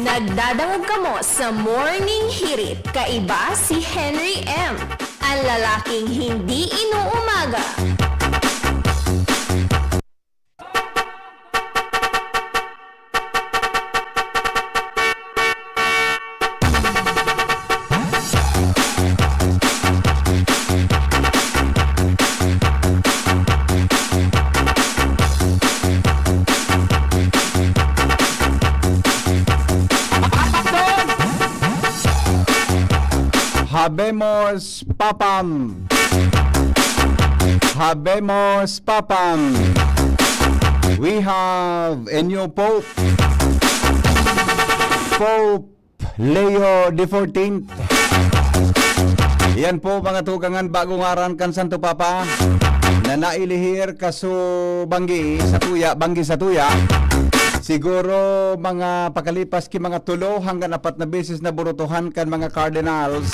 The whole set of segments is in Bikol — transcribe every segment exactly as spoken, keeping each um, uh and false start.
Nagdadangog kamo sa Morning Hirit. Kaiba si Henry M, ang lalaking hindi inuumaga. Habemos Papam. Habemos Papam. We have a new Pope. Pope Leo the fourteenth. Yan po, mga tugang, an bagong ngaran kan Santo Papa na nailihir kaso banggi sa tuya, banggi sa tuya. Siguro mga pakalipas ki mga tulo hanggang apat na beses na burutuhan kan mga cardinals,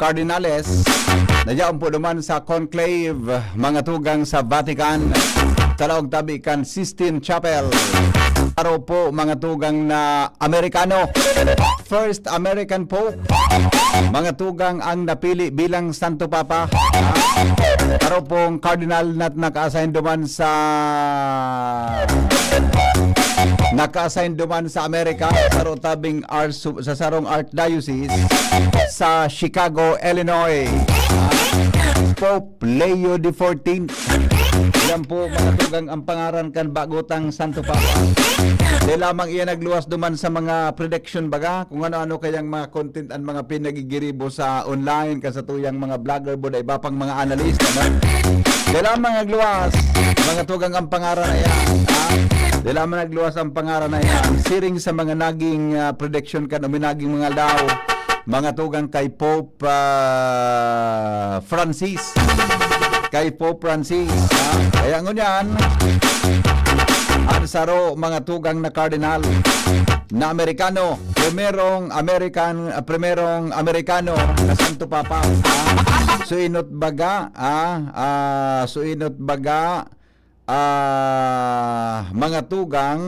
cardinales, na yaon po duman sa conclave, mga tugang, sa Vatican. Sa laog tabi kan Sistine Chapel. Aro po, mga tugang, na Amerikano. First American Pope, mga tugang, ang napili bilang Santo Papa. Aro pong cardinal na naka-assign duman sa naka-assign duman sa Amerika, sa tabing arsu-, sa sarong archdiocese sa Chicago, Illinois. Pope Leo the fourteenth. Yan po, mga tugang, ang pangaran kan bagotang Santo Papa. Di lamang iya nagluwas duman sa mga prediction, baga, kung ano-ano kayang mga content an mga pinagigiribo sa online, kan satuyang mga vlogger, boda iba pang mga analyst, ano? Di lamang nagluwas, mga tugang, ang pangaran na yan, ha? Di lamang nagluwas ang pangaran na yan. Siring sa mga naging, ah, prediction kan uminaging mga aldaw, mga tugang, kay Pope, ah, Francis. Kay Pope Francis, ha? Kaya ngunyan, an saro, mga tugang, na cardinal na Amerikano, primerong American, ah, primerong Amerikano na Santo Papa, ha? Suinot baga, ah, ah, suinot baga, ah, mga tugang,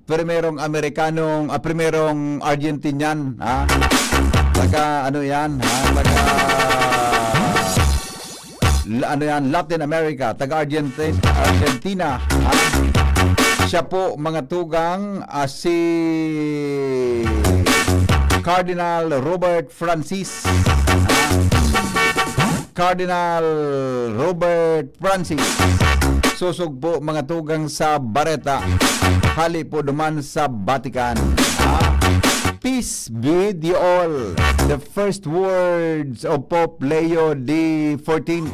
primerong Amerikanong, ah, primerong Argentinian, ha? Taga ano yan, ha? Taga la-, ano yan, Latin America, taga Argenti-, Argentina, ha? Siya po, mga tugang, ah, si Cardinal Robert Francis, ha? Cardinal Robert Francis. Sosog po, mga tugang, sa bareta. Hali po duman sa Vatican. Ah, peace be with you all. The first words of Pope Leo the fourteenth.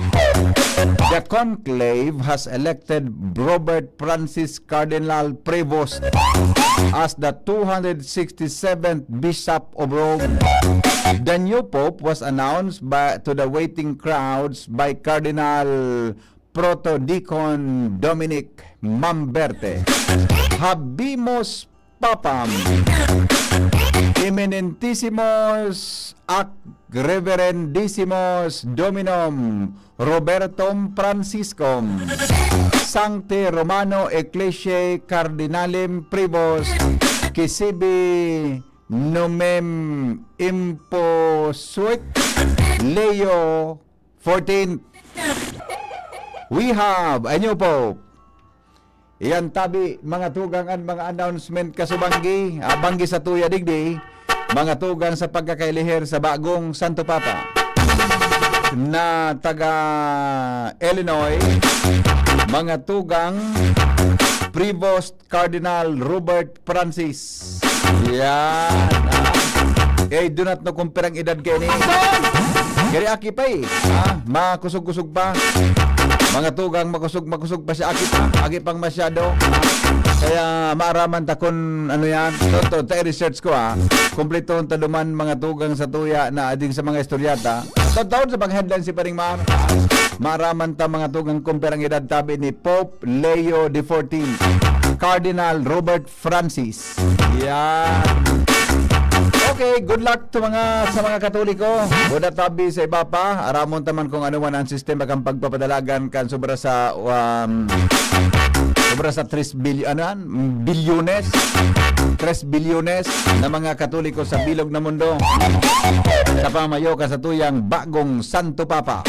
The conclave has elected Robert Francis Cardinal Prevost as the two hundred sixty-seventh Bishop of Rome. The new Pope was announced by, to the waiting crowds by Cardinal Protodeacon Dominic Mamberte. Habemus Papam. Eminentissimus ac Reverendissimos Dominum Robertum Franciscum, Sancti Romano Ecclesiae Cardinalim Privos, qui sibi nomen imposuit, Leo fourteenth. We have a new Pope. Iyan tabi, mga tugang, an mga announcement kasubanggi, ah, banggi sa tuya digdi, mga tugang, sa pagkakailihir sa bagong Santo Papa na taga Illinois, mga tugang, Prevost Cardinal Robert Francis. Yan, ah. Eh, do not know kung pirang edad kayo ni. Kaya aki pa eh. Ha? Makusog-kusog pa. Mga tugang makusog-makusog pa siya. Aki pa. Aki pang masyado. Kaya maaraman ta kung ano yan. Tonto, ta research ko ha. Kumpleto ta duman, mga tugang, sa tuya na ading sa mga istoryata. Tonto, sa pag-headline si Paring Mar. Maaraman ta, mga tugang, kung pirang edad tabi ni Pope Leo the fourteenth. Cardinal Robert Francis. Yan. Okay, good luck to mga, sa mga Katoliko. Buda tabi sa iba pa. Aramon ta man kung ano man ang sistema kan pagpapadalagan kan sobra sa, um, sobra sa tres bilyo-, ano yan? Bilyones. Tres bilyones na mga Katoliko sa bilog na mundo sa pamayo kan satuyang bagong Santo Papa.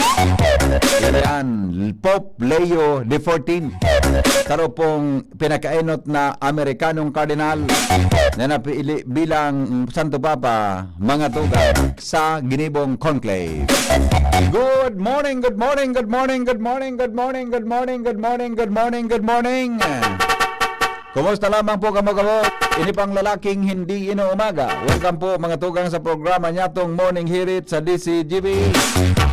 Yan, Pope Leo the fourteenth. Saro pong pinakaenot na Amerikanong kardinal na napili bilang Santo Papa, mga tugang, sa ginibong conclave. Good morning, good morning, good morning, good morning, good morning, good morning, good morning, good morning, good morning. Kumusta lamang po kamo, kamo? Ini pang lalaking hindi inuumaga. Welcome po, mga tugang, sa programa niyatong Morning Hirit sa D C G B.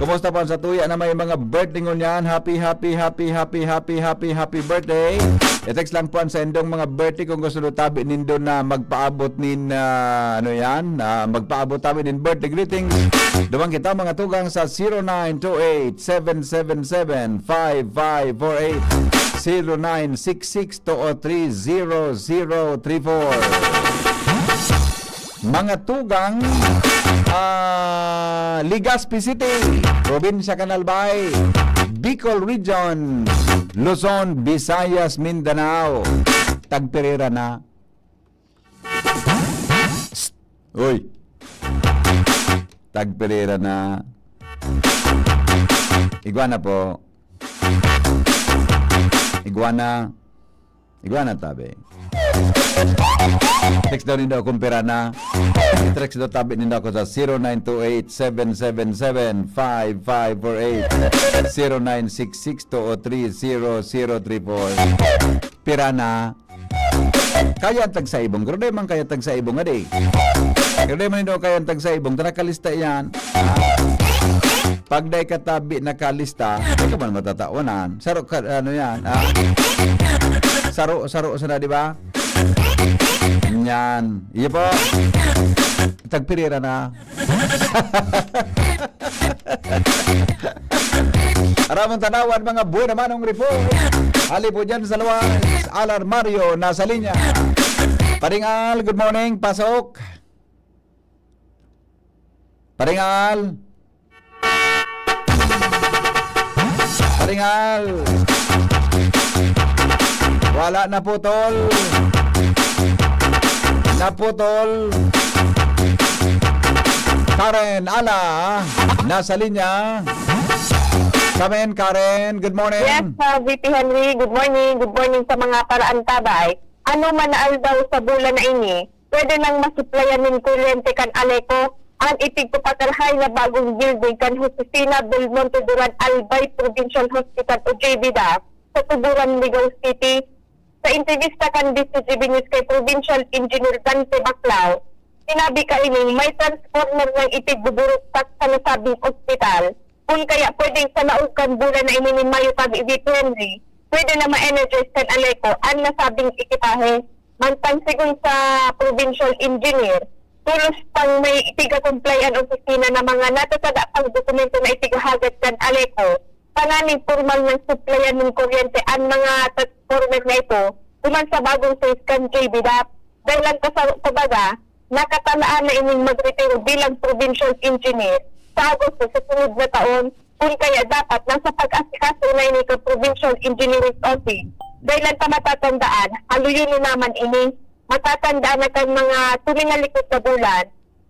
Kumusta po sa tuya na may mga birthday ngunyan? Happy, happy, happy, happy, happy, happy, happy birthday. I-text lang po ang sa indong mga birthday kung gusto nyo tabi nindo na magpaabot nin, ah, ano yan, ah, magpaabot tabi nin birthday greetings. Duman kita, mga tugang, sa zero nine two eight, seven seven seven, five five four eight, zero nine six six two o three zero zero three four. Mga tugang, ah, Legazpi City, Probinsya kan Albay, Bicol Region, Luzon, Visayas, Mindanao. Tagpirera na. Psst! Uy! Tagpirera na. Iguana po. Iguana. Iguana tabi. Text daw nindo akong pera na. Text daw tabi nindo ako sa zero nine two eight, seven seven seven, five five four eight, zero nine six six two o three zero zero three four. Pera na. Kaya tagsaibong, pero di man kaya tagsaibong, adi. Pero di man nindo kaya tagsaibong, tara kalista yan. Pag dai ka tabi nakalista, di ka man matatawanan. Saro ka, ano yan, ah? Saro, saro sana, di ba? Yan. Iyo po. Tagpirira na. Aramon tanawan, mga buena manong report. Hali po dyan sa luwas, Alar Mario, nasa linya. Paring Al, good morning. Pasok. Paring Al. Paring Al. Wala, naputol. Naputol. Karen Ala, nasa linya. Come in, Karen. Good morning. Yes, uh, V P Henry. Good morning. Good morning sa mga paraantabay. Ano man na aldaw sa bulan na ini, pwede nang masuplayan nin kuryente kan Aleco an ipigpapakarahay na bagong building kan Josefina Belmonte Duran Albay Provincial Hospital o J B DAF sa Tuburan, Ligao City. Sa entrevista kan D C G B News kay Provincial Engineer Dante Baclao, sinabi kaining may transformer nang ipigbuburuktak sa nasabing ospital, kun kaya pwedeng sa laog kan bulan na ini nin Mayo pag-ibig Henry, pwede na ma-energize kan Aleco an nasabing ekipahe. Mantang sigon sa provincial engineer, tolos pang may ipiga-comply an opisina na mga natatanda pang dokumento na ipigahagad kan Aleco tanganing pormal nang suplayan nin kuryente an mga transformer na ito duman sa bagong phase kan J B DAF. Dahil ang kasaro, kumbaga, nakatalaan na ining magretiro bilang provincial engineer sa Agosto sa sunod na taon, kun kaya dapat nasa pag-asikaso na ini kan Provincial Engineering Office. Dahil ang kamatatandaan, haluyon na naman ini. Matatandaan na kan mga tuminalikod na bulan,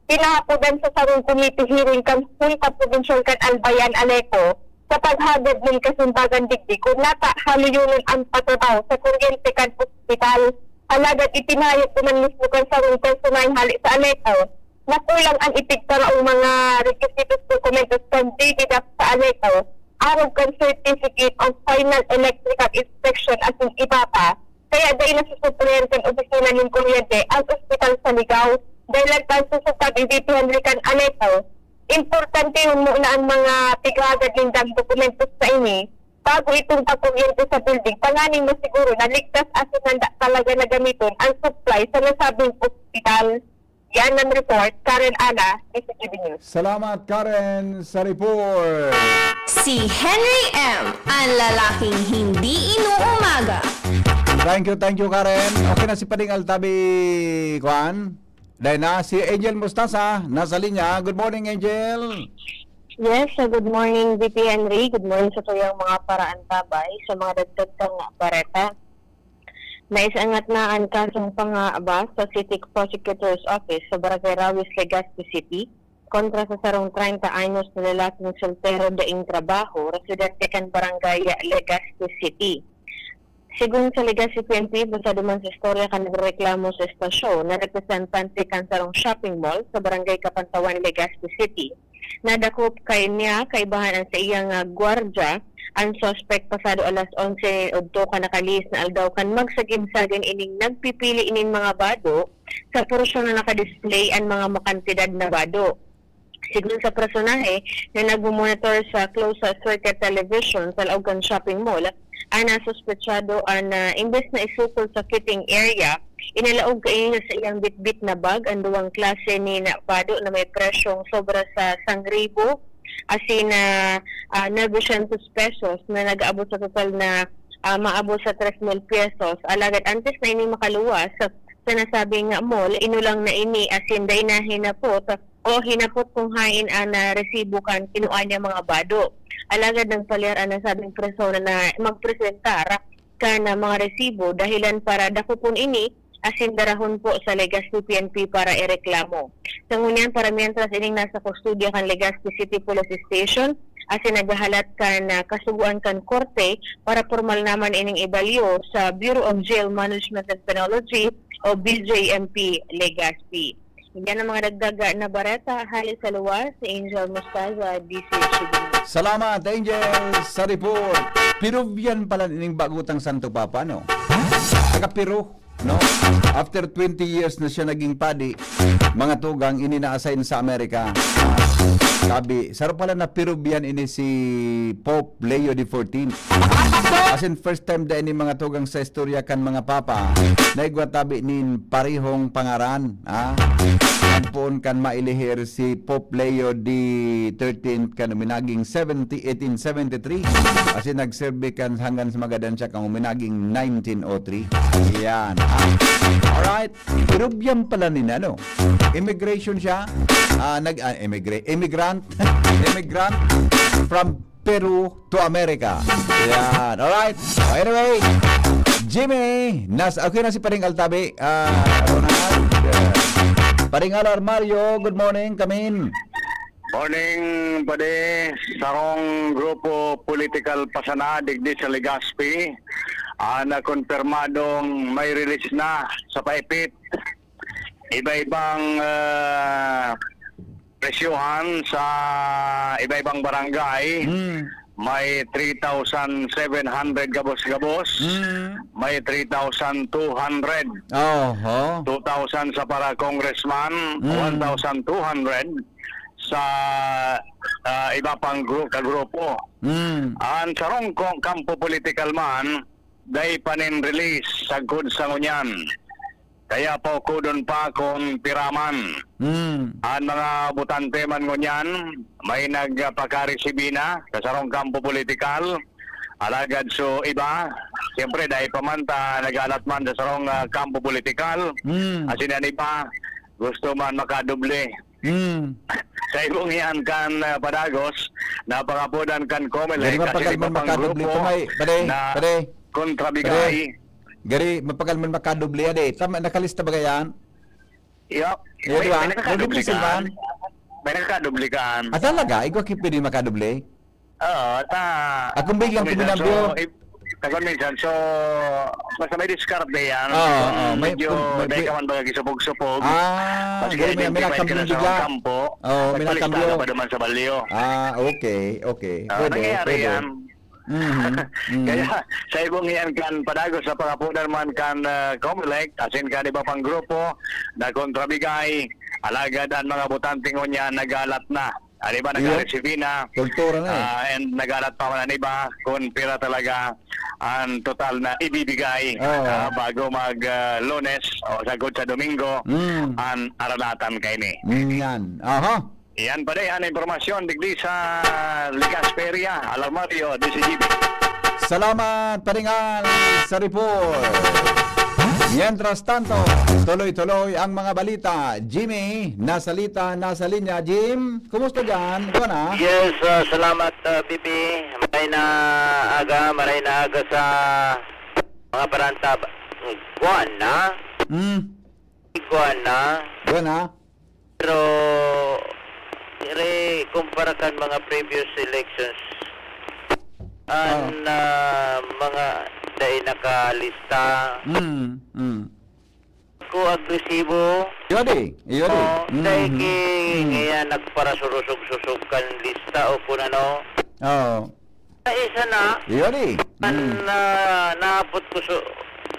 pinahapodan sa sarong committee hearing kan Junta Provincial kan Albay an Aleco sa paghagad nin kasimbagan digdi kun nata haluyonon an patrabaho sa kuryente kan ospital. Alagad ipinahayag duman mismo kan sarong personahe hale sa Aleco na kulang an ipigtaraong mga requisitos, dokumentos kan J B DAF sa Aleco, arog kan Certificate of Final Electrical Inspection asin iba pa. Kaya dai nasusuplayan kan opisina nin kuryente an ospital sa Ligao, dahil ang pagsusukad idipihan kan Aleco. Importantehon muna ang mga pighagad nindang dokumentos na ini bago itong pagkuryente sa building, tanganing masiguro na ligtas asin handa talaga na gamiton ang supply sa nasabing ospital. Yan ang report, Karen Ana, D C G B News. Salamat, Karen, sa report. Si Henry M, ang lalaking hindi inuumaga. Thank you, thank you, Karen. Okay na si Pading Altabi, kwan? Dahil na, si Angel Mustasa, nasa linya. Good morning, Angel. Yes, uh, good morning, V P Henry. Good morning sa tuyang mga paraantabay, sa mga dagdag kang bareta. Naisangat na an kasong pangabas sa City Prosecutor's Office sa Barangay Rawis, Legazpi City, kontra sa sarong treinta anyos na lalaking soltero daing trabaho, residente kan Barangay Legazpi City. Sigon sa Legazpi P N P, basado man sa istorya kan nagrereklamo sa estasyon na representante kan sarong shopping mall sa Barangay Kapantawan, Legazpi City, nadakop kaiyan kaibahan an saiyang, ah, gwardya. An suspek, pasado alas onse nin udto kan nakalihis na aldaw kan magsagin-sagin ining nagpipili nin mga bado sa porsyon na nakadisplay an mga makantidad na bado. Sigon sa personahe na nagmomonitor sa closed circuit television sa laog kan shopping mall, an nasuspetsado an, ah, imbes na isukol sa fitting area, inalaog kaini sa saiyang bitbit na bag an duwang klase nin bado na may presyong sobra sa sangribo asin, ah, ah, novecientos pesos na nag-aabot sa total na, ah, maabot sa tres mil pesos. Alagad antes na ini makaluwas sa nasabing mall, inulang na ini asin dai na hinapot o hinapot kung haen an, ah, resibo kan kinua niya mga bado. Alagad nagpalyar an nasabing persona na magpresentar kan, ah, mga resibo dahilan para dakopon ini asin darahon po sa Legazpi P N P para ireklamo. Sa ngunyan, para mientras ining nasa kustodiya kan Legazpi City Police Station asin naghahalat kan, ah, kasugoan kan korte para pormal naman ining ibalyo sa Bureau of Jail Management and Penology o B J M P Legazpi. Yan ang mga dagdag na bareta. Hali sa luwas, si Angel Mostaza, D C H News. Salamat, Angel, sa report. Peruvian pala ning bagutang Santo Papa, no? Taga Peru, no? After twenty years na siya naging padi, mga tugang, ini na-assign sa Amerika. Sabi, saro pala na Peruvian ini si Pope Leo the fourteenth. As in, first time da ini mga tugang sa istorya kan mga papa na igwa tabi nin parehong pangaran, ha? Nagpoon kan mailihir si Pope Leo the thirteenth kan uminaging seventy, eighteen seventy-three. As in, nagserbi kan hanggang sa magadan siya kan uminaging nineteen oh three. Yan, ha? Alright. Peruvian pala ni ano? Immigration siya. Ah, nag, ah, immigra-, immigrant. Immigrant from Peru to America. Yan. Alright. So, anyway, Jimmy, nas-, okay na si Paring Altabi. Ah, Ronald. Ah, Paring Alar Mario, good morning, kamin. Morning, padi. Sarong grupo political pa sana digdi sa Legazpi, ah, na konpirmadong may release na sa paipit. Iba-ibang, ah, presyohan sa iba-ibang barangay. Mm. May three thousand seven hundred gabos-gabos. Mm. May three thousand two hundred. Oho. Two thousand sa para congressman, Mm. one thousand two hundred sa, ah, iba pang gru-, kagrupo. Mm. An sarong ko-, kampo political man, dai pa nin release sagkod sa ngunyan. Kaya paukodon pa kun pira man. Mm. An mga botante man ngunyan, may nagpakaresibi na sa sarong kampo politikal. Alagad so iba, siyempre, dai pa man ta nag-alat man sa sarong, ah, kampo politikal. Mm. Asin an iba, gusto man makadoble. Mm. Sa ibong iyan kan, ah, padagos, napangapodan kan Comelec, Gari, asin mapagal iba man pang makadoble grupo ito, may, pare, na pare, kontrabigay. Pare. Gari, mapagal man makadoble yan eh. Tama, nakalista ba yan? Yup. Iyo, May, di ba? may nakakadoble May kan. May nakakadoble kan. Ah, talaga? Igwa ki pwede makadoble? Oo, ta-, Akong biglang kung minsan, kuminambyo. So, i-, kung minsan, so, basta may diskarte yan. Oo, So, oo, may, medyo may, may, dahil ka man baga gisupog-supog. Ah, Mas gari, kaya may, may depende nakambyo na sa bigla. kampo. Oo, may Nagpalista nakambyo. ka pa naman sa balyo. Ah, okay, okay. Ah, Pwede, nangyayari pwede. yan. Mhm, mhm. Kaya sa ibong iyan kan padagos sa pangapodan man kan, ah, Comelec, asin kan iba pang grupo na kontrabigay, alagad an mga botante ngunyan nagalat na. An iba Iyo. nagaresibi na, Kultura na eh. ah, and nagalat pa man an iba kung pira talaga ang total na ibibigay, Oo. ah, bago mag, ah, Lunes o sagkod sa Domingo, Mm. ang aralatan kaini. Mm, yan. Aha. Yan pa din ang impormasyon digdi sa Legazpi area. Alarmario, D C G B. Salamat, Paring Al, sa report. Mientras tanto, tuloy-tuloy ang mga balita. Jimmy, nasa lita, nasa linya. Jim, kumusta dyan? Ikaw na? Yes, ah, salamat, ah, Bibi. Maray na aga, maray na aga sa mga parantab. Igwa na. Hmm. Igwa na. Igwa na. Pero, ire, kumpara kan mga previous elections, an, Ah. ah, mga dai nakalista. Mm, mm. Ko agresibo. Iyo di, iyo di. Oo, dai Mhm. ki, Mm. kaya nagparasurusog-susog kan lista o kun ano. Oo. Sa isa na, Iyo di. an, Mm. ah, nahapot ko so,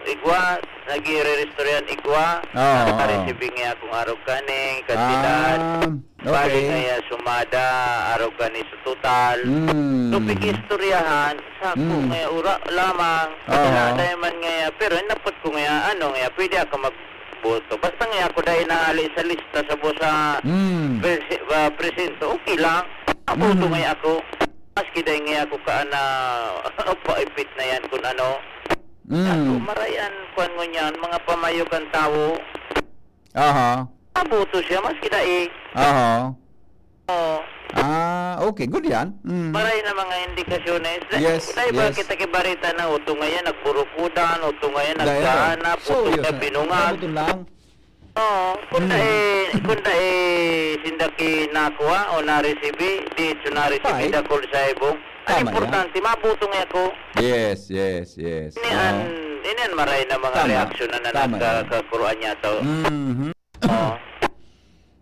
igwa, nagre-register yan, igwa. Oo, oo. Nakaresibing niya akong arog kani, kantidad. Ah, Bali okay. kaya sumada, arog kani sa total. Mm. So, pag-istoryahan, sa ako Mm. ngaya, ura lamang. Oo. Wala na man ngaya, pero napot ko ngaya, ano ngaya, pwede ako magboto. Basta ngaya ako dahil nahali sa lista sa busa, Mm. presi-, ah, presinto, okay lang. Aboto Mm. ngaya ako. Maski dahil ngaya ako ka na paipit na yan kung ano. Mm. Ako, marayan, kwan mo niyan, mga pamayo kan tawo. Aha. Aboto siya, maski dai. Aha. Oo. Ah, okay. Good yan. Mm. Maray na mga indikasyones. Yes, Dai ba yes. kita kibarita na utong ngayon, nagburukudan, utong ngayon, Dai, nagkahanap, so, utong yes, na na, binungag. Aboto lang. Oo. Kung Mm. dai, kung dai, sinda kinakuha o naresibi, di ito naresibi, Fine. dakul sa ibong. Ang Tama yan. importante, mabuto nga ako. Yes, yes, yes. Ini an, Oo. ini an maray na mga Tama. reaksyon na Tama yan. nagkakakuruan niya to. Mhm. Oo.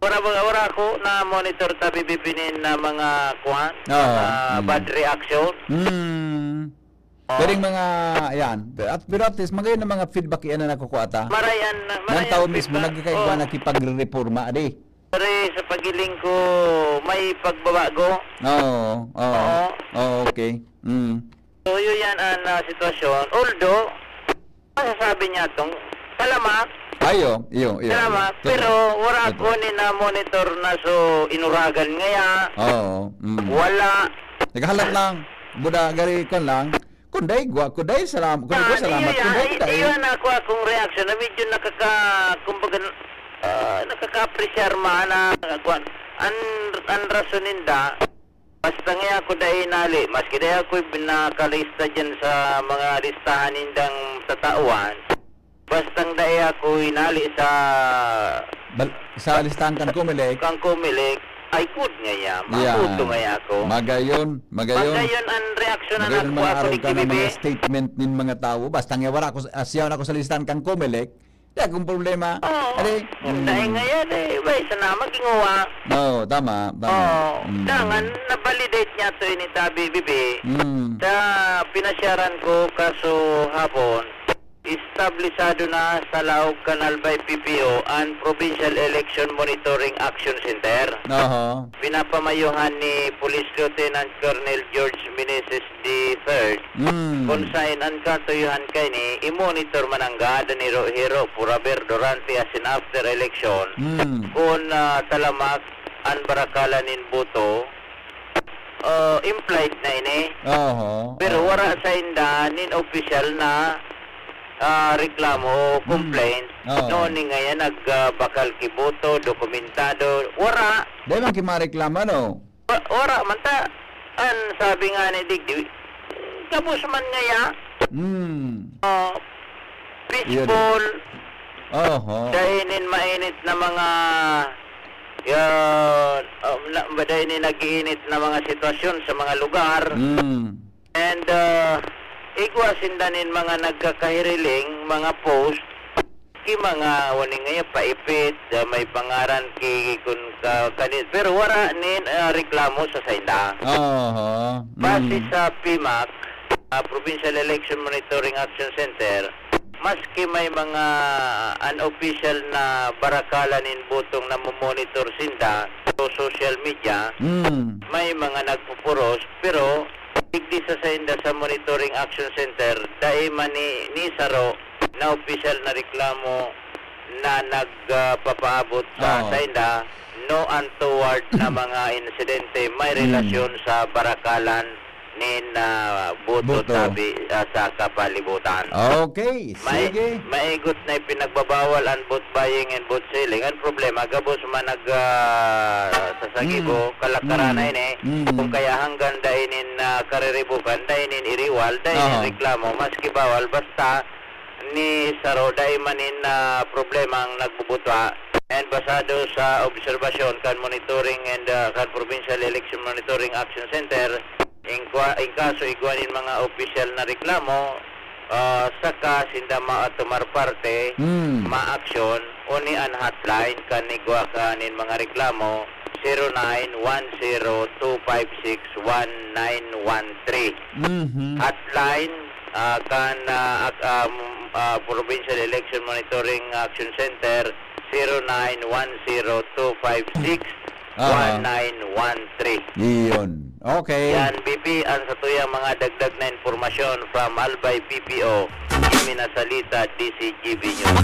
Wala, wala, wala ako na-monitor ta bibibinin na mga kuwan, Oo. mga Mm. bad reaction. Mm. Oo. Pero yung mga, yan. At, pero at least, magayon na mga feedback yan na nakukuha ta. Maray an, maray Ng an tao mismo, feedback. nagkakaigwa, Oo. nakipagrereporma, di? Pero sa pagiling ko, may pagbabago. Oo, oo. Oo. Oo, okay. Mm. So, yun yan ang, ah, sitwasyon. Although, masasabi niya tong, salamat. Ayo, iyo, iyo, Salamat. iyo. Totoo. Pero wala Totoo. ko ni na-monitor na so inuragan ngaya. Oo, mm. Wala. Naghalat lang. Buda, gari, kwan lang. Kunday, gwa, kunday, salam-, kun, Ah, kun, salamat. iyo yan. Kunday, Ay, kunday. iyo na ako, akong reaction na medyo nakaka-, kumbaga, ah, nakaka-appreciate man na, kwan, an, an rason ninda, Basta nga ako dai nali, maski dai ako nakalista diyan sa mga listahan nindang tatawan, bastang dai ako inali sa Bal-, sa listahan kan Comelec. Kan Comelec, ay good nga ya, Yeah. mabuto nga ya ako. Magayon, magayon. Magayon ang reaksyon na Magayon ang mga nagkuha ko araw ni ka ng mga Kibibi. statement nin mga tawo. Basta nga wala ako, ah, siya ako sa listahan kan Comelec, Di akong problema. Oo. Ari, Ang mm. dahil ngayon, eh, iba, isa na maghinguwa. Oo, tama, tama. Oo. Mm. Dangan, na-validate niya to ini tabi, bibi. Mm. Sa pinasyaran ko, kaso hapon, establisado na sa Laog Canal by P P O ang Provincial Election Monitoring Action Center. Aha. Pinapamayuhan ni Police Lieutenant Colonel George Meneses the third, Mm. kun saen an katuyuhan kaini, i-monitor mananggad an hiro-hiro, puraber, durante asin after election, Mm. kun, ah, talamak an barakalan nin boto, ah, implied na ini. Oho, Pero oho. wara sainda nin opisyal na, ah, reklamo o Mm. complaint. Oo. Noon ni ngayon, nag, ah, bakal ki boto, dokumentado. Wara. Dai man ki mareklamo, no? Wa-, wara man ta. An sabi nga ni digdi, gabos man ngaya. Hmm. Ah, Yun. peaceful. Oho. Dai nin mainit na mga, yan, um, na, dai nin nag-iinit na mga sitwasyon sa mga lugar. Hmm. And, ah, igwa sinda nin mga nagkakahiriling, mga post, ki mga wani ngayon, paipit, ah, may pangaran ki kun ka, kani, pero wara nin, ah, reklamo sa sainda. Oho. Base Mm. sa PMAC, ah, Provincial Election Monitoring Action Center, maski may mga unofficial na barakalan nin botong namomonitor sinda sa social media, Mm. may mga nagpupuros, pero digdi sa sainda sa Monitoring Action Center, dai man ni, ni saro na opisyal na reklamo na nag, ah, papaabot sa Oo. sainda, no untoward na mga insidente may Mm. relasyon sa barakalan nin, ah, boto Boto. tabi, ah, sa kapalibutan. Okay, Mai-, sige. maigot na ipinagbabawal ang vote buying and vote selling. Ang problema, gabos man nag, ah, sasagibo, Mm. kalakaran na Mm. ini. Mm. Kung kaya hanggang dai nin, ah, kariribukan, dai nin iriwal, dai nin Aha. reklamo, maski bawal, basta ni saro, dai man nin, ah, problema ang nagbubuta. And basado sa obserbasyon kan monitoring and, ah, kan Provincial Election Monitoring Action Center, in kwa-, in kaso igwa nin mga opisyal na reklamo, ah, saka sinda matumar parte, Hmm. maaksyon, uni an hotline kan igwa ka nin mga reklamo, zero nine one zero two five six one nine one three. Mhm. Hotline, ah, kan, ah, ak-, um, ah, Provincial Election Monitoring Action Center, zero nine one zero two five six one nine one three. Aha. Iyon. Okay. Yan, B P, ang satuyang mga dagdag na impormasyon from Albay P P O, Jimmy Nasalita, D C G B News.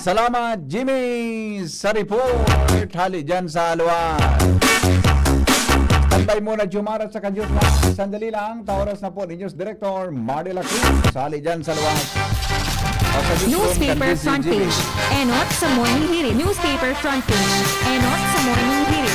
Salamat, Jimmy, sa report. Hali dyan sa Alwa. Standby muna, Jumara, sa Kanyos na. Sandali lang, ta oras na po ni News Director Mardy La Cruz. Hali dyan sa Alwa. O sa newsroom kan Newspaper D C G B. Front page. Enot sa Morning Hirit. Newspaper front page. Enot sa Morning Hirit.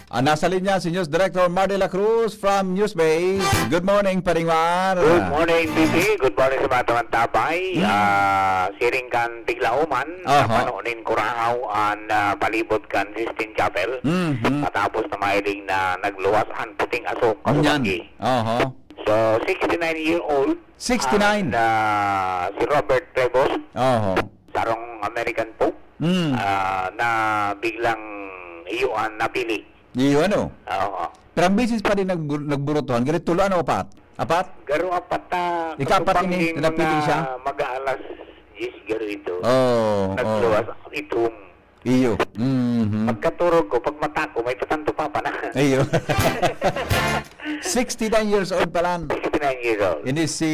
Ah, nasa linya si News Director Mardy La Cruz from Newsbase. Good morning, Paring Mar. Good morning, B P. Good morning sa mga tumantabay. Mm. Ah, siring kan Tiglaoman, Aha. napano nin kurahaw an, ah, palibot kan Sistine Chapel. Mhm. Matapos na mahiling na nagluwas an puting aso, Yan. Kasubanggi. Aha. So, sixty-nine year old Sixty-nine. An, ah, si Robert Prevost, Oho. sarong American Pope, Mm. ah, na biglang iyo an napili. Iyo, ano? Oo. Pero ang bisis pa rin nag-, nagburutuhan, gari tulo, ano, apat? Apat? Garo apat ta, Ika-apat ini, kasubanging napili mga siya? mag-aalas diyes garo ito. Oo, oo. Nagluwas ang itom. Iyo. Mhm. Pagkaturog ko, pagmata ko, may patanto papa na. Iyo. Sixty-nine years old pa lang. Sixty-nine years old. Ini si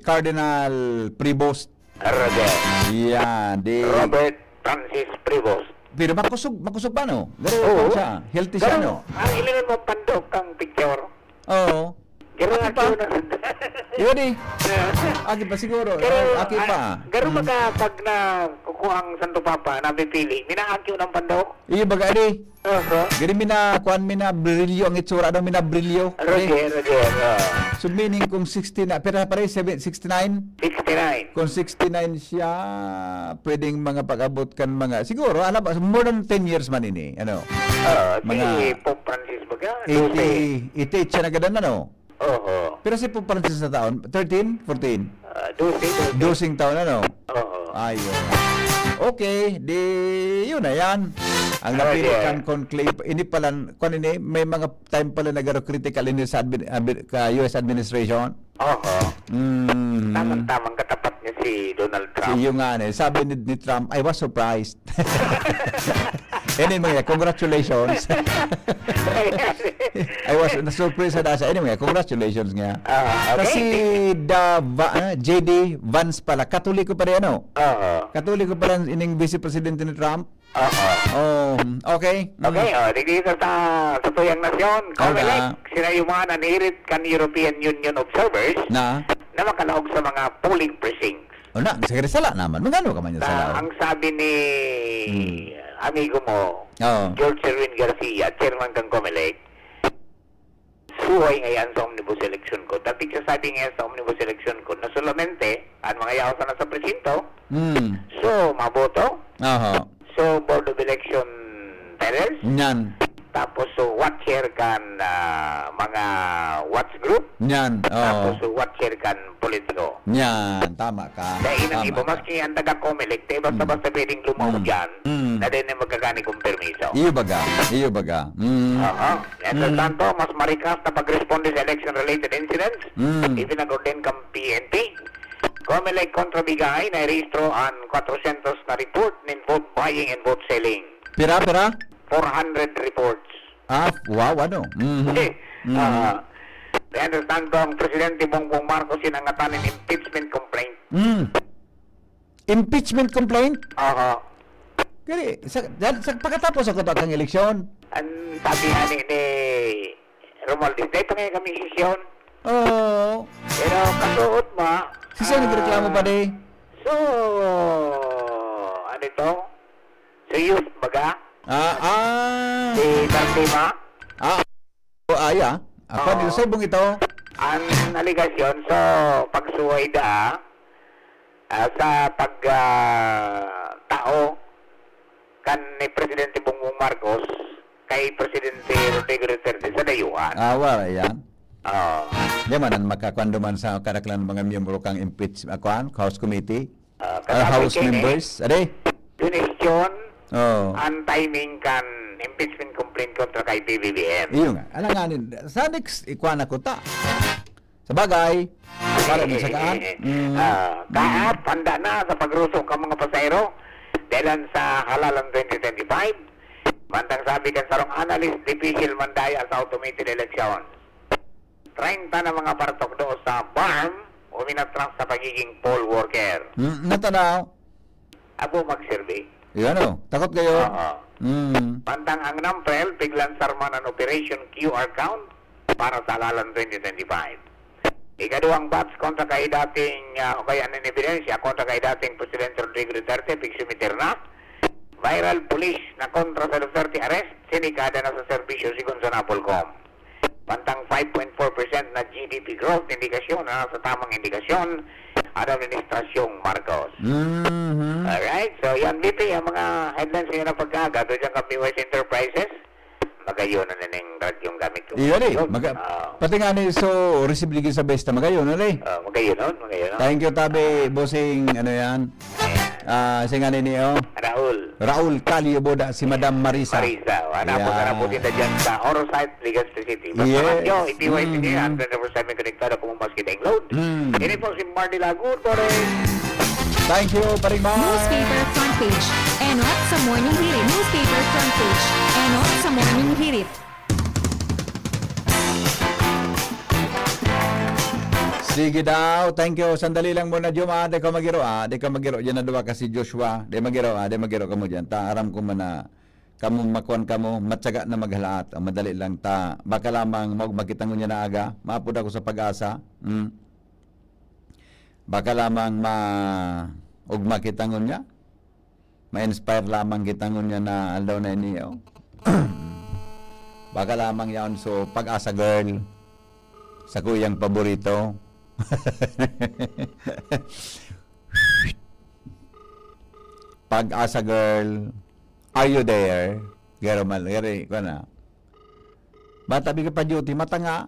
Cardinal Prevost. Roger. Yan, di Robert Francis Prevost. Pero makusog, makusog pa, no? Pero Oo. kwan siya, healthy siya, Pero, no? ang ilinan mo pandok kang picture. Oo. Pero Aki pa. Aki na. Yun eh. Aki pa siguro. Pero, Aki pa. ah, garo Mm. baga pag na kukuha ang Santo Papa, napipili, minaakyo ng pandok? Iyo baga, adi. Oho. Gani mina, kuan mina, brilyo ang itsura, ano, mina brilyo. Roger, Eh. Roger, ah. So, meaning kung sixty na, pero pare, seven, sixty-nine? Sixty-nine. Kung sixty-nine siya, pwedeng mga pag-abot kan mga, siguro, alam ba, more than ten years man ini, ano? Ah, si Mga Pope Francis baga, eighty, doze. eighty-eight siya nagadan, ano? Oho. Pero si Pope Francis sa taon, thirteen, fourteen? Ah, doze, doze. Doseng taon, ano? Oho. Ayun. Okay, di yun na yan. Ang Ah, napili yeah. kan conclave, ini pala, kwan ini, may mga time pala nagaro critical ini sa admin-, admin-, ka U S administration. Oho. Mm. Tamang-tamang katapat niya si Donald Trump. Iyo nga, eh. Sabi ni, ni Trump, "I was surprised." Anyway, congratulations. I was, nasurpresa na siya. Anyway, congratulations nga. Ah, okay. Kasi the Va-, ah, J D Vance pala, Katoliko pa rin, ano? Oo. Katoliko pa rin ining vice presidente ni Trump. Oo. Oh, okay. Mm. Okay, oh, digdi sa, sa tuyang nasyon, Ano COMELEC, na? sinayuman an hirit kan European Union observers Na? na makalaog sa mga polling precincts. O na, sige, sala naman. Magano ka man yung Na, sala? ang sabi ni Hmm. amigo mo, Oo. George Erwin Garcia, chairman kan COMELEC, suhay ngayon sa omnibus election ko. Dati siya sabi ngayon sa omnibus election ko na solamente ang mga yaw sana sa presinto, Hmm. so, maboto. Aha. So, Board of Election tellers. Nyan. Tapos, so, watcher kan, ah, mga watch group. Nyan, oo. Tapos, so, watcher kan politiko. Nyan, tama ka. Dahil ang Tama iba, ka. maski ang taga-COMELEC, di basta-basta Mm. pwedeng lumaw Mm. dyan Mm. na din ang magkakani kong permiso. Iyo baga, iyo baga. Mm. Oo. Mientras Mm. tanto, mas marikas na pagresponde sa election-related incidents, Mm. ipinag-ordain kang P N P. COMELEC kontra Bigay, nairehistro ang kwatrosyentos na report nin vote buying and vote selling. Pira, pira? Four hundred reports. Ah, wow, ano? Mhm. Eh, Mhm. ah, mientras tanto, ang Presidente Bongbong Marcos sinangatan nin impeachment complaint. Mm. Impeachment complaint? Aha. Kaya, sa, sa, sa pagkatapos ako to ang eleksyon. Ang sabi nga ni, ni Romualdez, "Dahil pa ngayon kami sesyon." Oo. Pero kasuot ma, Si Sen nagreklamo ah, pa di? So, ano ito? So, youth baga? Ah, ah. Si Dante ma? Ah, oh, ah, yeah. Ako, Oo. sa ibong ito. Ang alegasyon, so, pagsuway da, Ah, sa pag, ah, tao kan ni Presidente Bongbong Marcos kay Presidente Rodrigo Duterte sa dayuhan. Ah, wala yan. Oo. Di man ang makakuan duman sa kadaklan mga miyembro kang impeach-, ah, kuan, House Committee. Ah, or House kasabi kini, members. Ade? Question, Oh. Ang timing kan impeachment complaint kontra kay P B B M. Iyo nga. Alanganin, sa next, ikuan na ko ta. Sa bagay, para din sa kaan. Mm. Ah, kaap, handa na sa pagruso kan mga pasahero dahilan sa halalan twenty twenty-five. Mantang sabi kan sarong analyst, difícil mandaya sa automated election. Treinta na mga paratukdo sa BARMM uminatras sa pagiging poll worker. Mm, natanaw. Abo magserbi. Yan o, takot kayo. Oo. Mm. Mantang ang NAMPREL, piglansar man an Operation Q R Count para sa halalan twenty twenty-five. Ikaduhang batch kontra kay dating, ah, o kaya nin ebidensya kontra kay dating Presidente Rodrigo Duterte, pigsumiter na. Viral pulis na kontra sa Duterte arrest, sinikada na sa serbisyo, sigon sa NAPOLCOM. Mantang five point four percent na G D P growth, indikasyon na nasa tamang indikasyon an administrasyong Marcos. Mhm. Alright, so yan, V P, ang mga headlines ngayon ng pagkaaga, doon dyan kang P Y S Enterprises, magayon na ning radyong gamit ko. Iyo, ni. Yun. Maga-, Ah. Pati nga ni, so, receive ligi sa besta, magayon na, ni. Ah, magayon, no? Magayon, no? Thank you, tabi, Ah. Bossing, ano yan? Ah, si nga ni, oh. Raul. Raul Calio Boda, si Madam Marisa. Marisa. Wala po, Yeah. Sana po kita dyan sa Orosite, Legazpi City. Basta Yes. radyo, i P Y C D, Mm. hundred percent konektado kung mas kita yung load. Mm. Ini po si Mardy Lago, Torres. Thank you, Paring Mar. Newspaper front page. Enot sa Morning Hirit. Newspaper front page. Enot sa Morning Hirit. Sige daw. Thank you. Sandali lang muna, Juma. Di ka magiro, ah. Di ka magiro. Diyan na duwa ka si Joshua. Di magiro, ah. Di magiro kamo diyan. Ta, aram ko man na kamo, makuan kamo, matyaga na maghalaat. Ah, madali lang ta. Baka lamang maugma kita ngunyan na aga. Maapod ako sa pag-asa. Hmm. Baka lamang maugma kita ngunyan. Ma-inspire lamang kita ngunyan na aldaw na ini, oh. Baka lamang yaon, so, Pag-asa Girl, sa kuyang paborito. Pag-asa Girl, are you there? Garo mal-, garo, ikaw na. Bata, bigay pa duty, mata nga.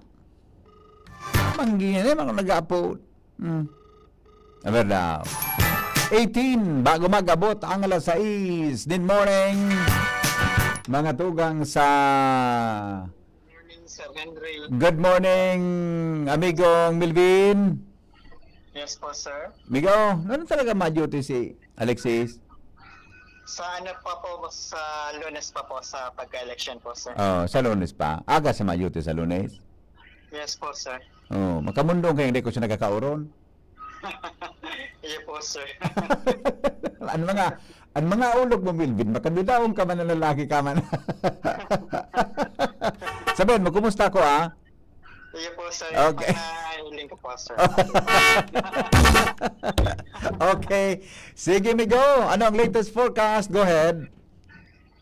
Manggi na naman kung nag-aapod. Hmm. Aber daw. Eighteen, bago mag-abot ang alas sais. Good morning, mga tugang sa Morning, Sir Henry. Good morning, amigong Melvin. Yes po, sir. Migo, ano talaga ma-duty si Alexis? Sa ano pa po, sa Lunes pa po, sa pagka-election po, sir. Oh, sa Lunes pa? Aga sa ma-duty sa Lunes? Yes po, sir. Oh, makamundong kayo, hindi ko siya nagkakauron. Iya po, sir. Ang mga, ang mga ulog mo, Melvin, makabidaon ka man na lalaki ka man. Sabihin mo, kumusta ko, ah? Iya po, sir. Okay. Pag nailing ko po, sir. Okay. Sige, Migo. Ano ang latest forecast? Go ahead.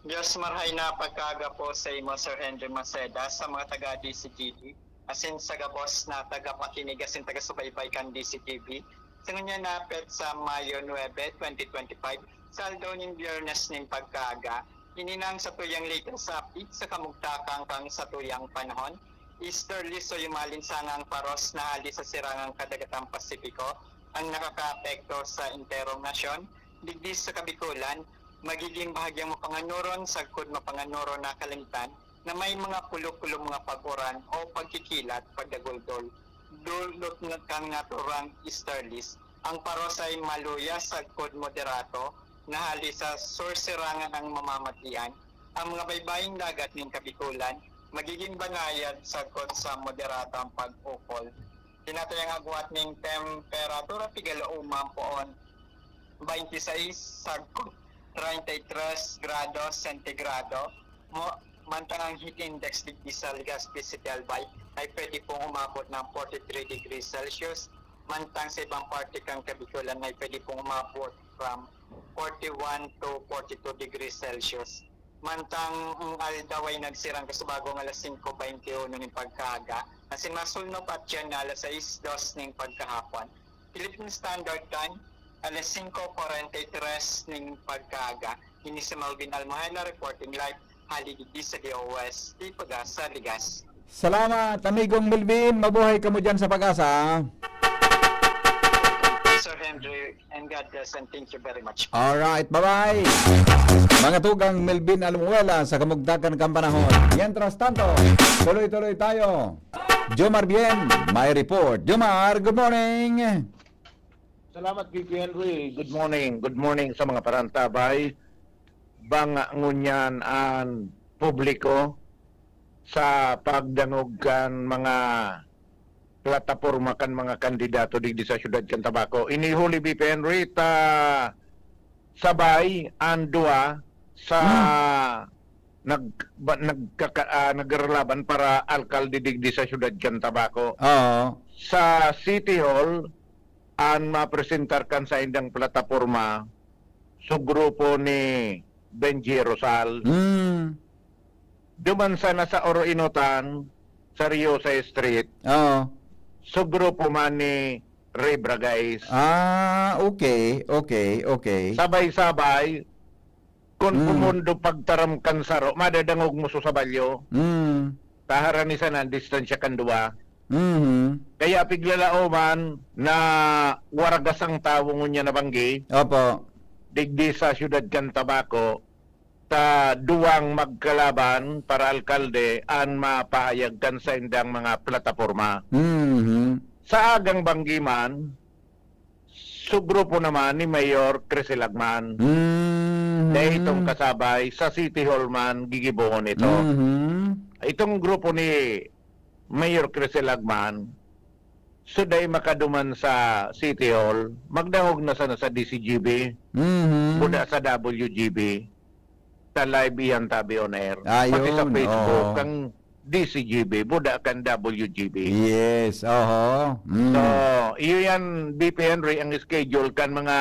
Diyos marhay na pagkaaga po sa imo, Sir Henry Maceda, sa mga taga D C G B. Asin sa gabos na tagapakinig asin tagasubaybay kan D C T V. Sa ngunyan na petsa Mayo nuebe, twenty twenty-five, sa aldaw nin Biyernes nin pagkaaga, ini na ang satuyang latest update sa kamugtakan kan satuyang panahon. Easterly, so, yumalinsangang paros na hali sa sirangang kadagatang Pasipiko ang nakakaapekto sa enterong nasyon. Digdi sa Kabikolan, magiging bahagyang mapanganuron sagkod mapanganuron na kalangitan na may mga kulo-kulo mga pag-uran o pagkikilat, pagdaguldol. Dulot na kan naturang easterlies, ang paros ay maluya sagkod moderato na hali sa sur-sirangan ang mamamatian. Ang mga baybaying dagat nin Kabikolan magiging banayad sagkod sa moderato ang pag-ukol. Tinatayang agwat nin temperatura, pigalauma poon, twenty-six sagkod treinta y tres grados sentigrado. Mo-, mantang ang heat index digdi sa Legazpi City, Albay, ay pwede pong umabot ng forty-three degrees Celsius, mantang sa ibang parte kan Kabikolan ay pwede pong umabot from forty-one to forty-two degrees Celsius. Mantang ang aldaw ay nagsirang kasubagong alas singko baynte uno nin pagkaaga, asin masulnop at diyan na alas sais dos nin pagkahapon. Philippine Standard Time, Alas singko kwarenta y tres ning pagkaaga. Ini si Melvin Almohela reporting live hali digdi sa D O S T Pagasa, Ligas. Salamat, amigong Melvin. Mabuhay kamo dyan sa Pagasa. Sir Henry, and God bless and thank you very much. Alright, bye-bye. Mga tugang Melvin Almuela sa kamugtakan kan panahon. Mientras tanto, tuloy-tuloy tayo. Jomar Bien, may report. Jomar, good morning. Salamat, Gigi Henry. Good morning. Good morning sa mga parantabay. Banga ngunyan an publiko sa pagdangog kan mga plataporma kan mga kandidato digdi sa siyudad kan Tabaco. Ini huli, B P Henry, ta sabay an duwa sa nag ba, nagkaka, ah, nagralaban para alkalde digdi sa siyudad kan Tabaco. Oo. Sa City Hall, an mapresentar kan saindang plataporma, su grupo ni Benji Rosal. Mm. Duman sana sa Oro Inotan, sa Rio sa Street, Oo. su grupo man ni Ray Bragais. Ah, okay, okay, okay. Sabay-sabay, kun Mm. kumundo pagtaram kan saro, madadangog mo su sabalyo. Mm. Taharan ni sana an distansya kan duwa. Mhm. Kaya piglalaoman na waragas ang tawo ngunyan na banggi, Opo. digdi sa siyudad kan Tabaco, ta duwang magkalaban para alkalde an mapahayag kan saindang mga plataporma. Mhm. Sa agang banggi man, su grupo naman ni Mayor Crisel Agman. Mhm. Dai itong kasabay, sa City Hall man, gigibohon ito. Mhm. Itong grupo ni Mayor Crisel Agman, so dai makaduman sa City Hall, magdangog na sana sa D C G B, Mhm. buda sa W G B, ta live iyan tabi on air. Ayun, Pati sa Facebook, oo. Kang D C G B, buda kan W G B. Yes, oho. Mm. So, iyo yan, B P Henry, ang schedule kan mga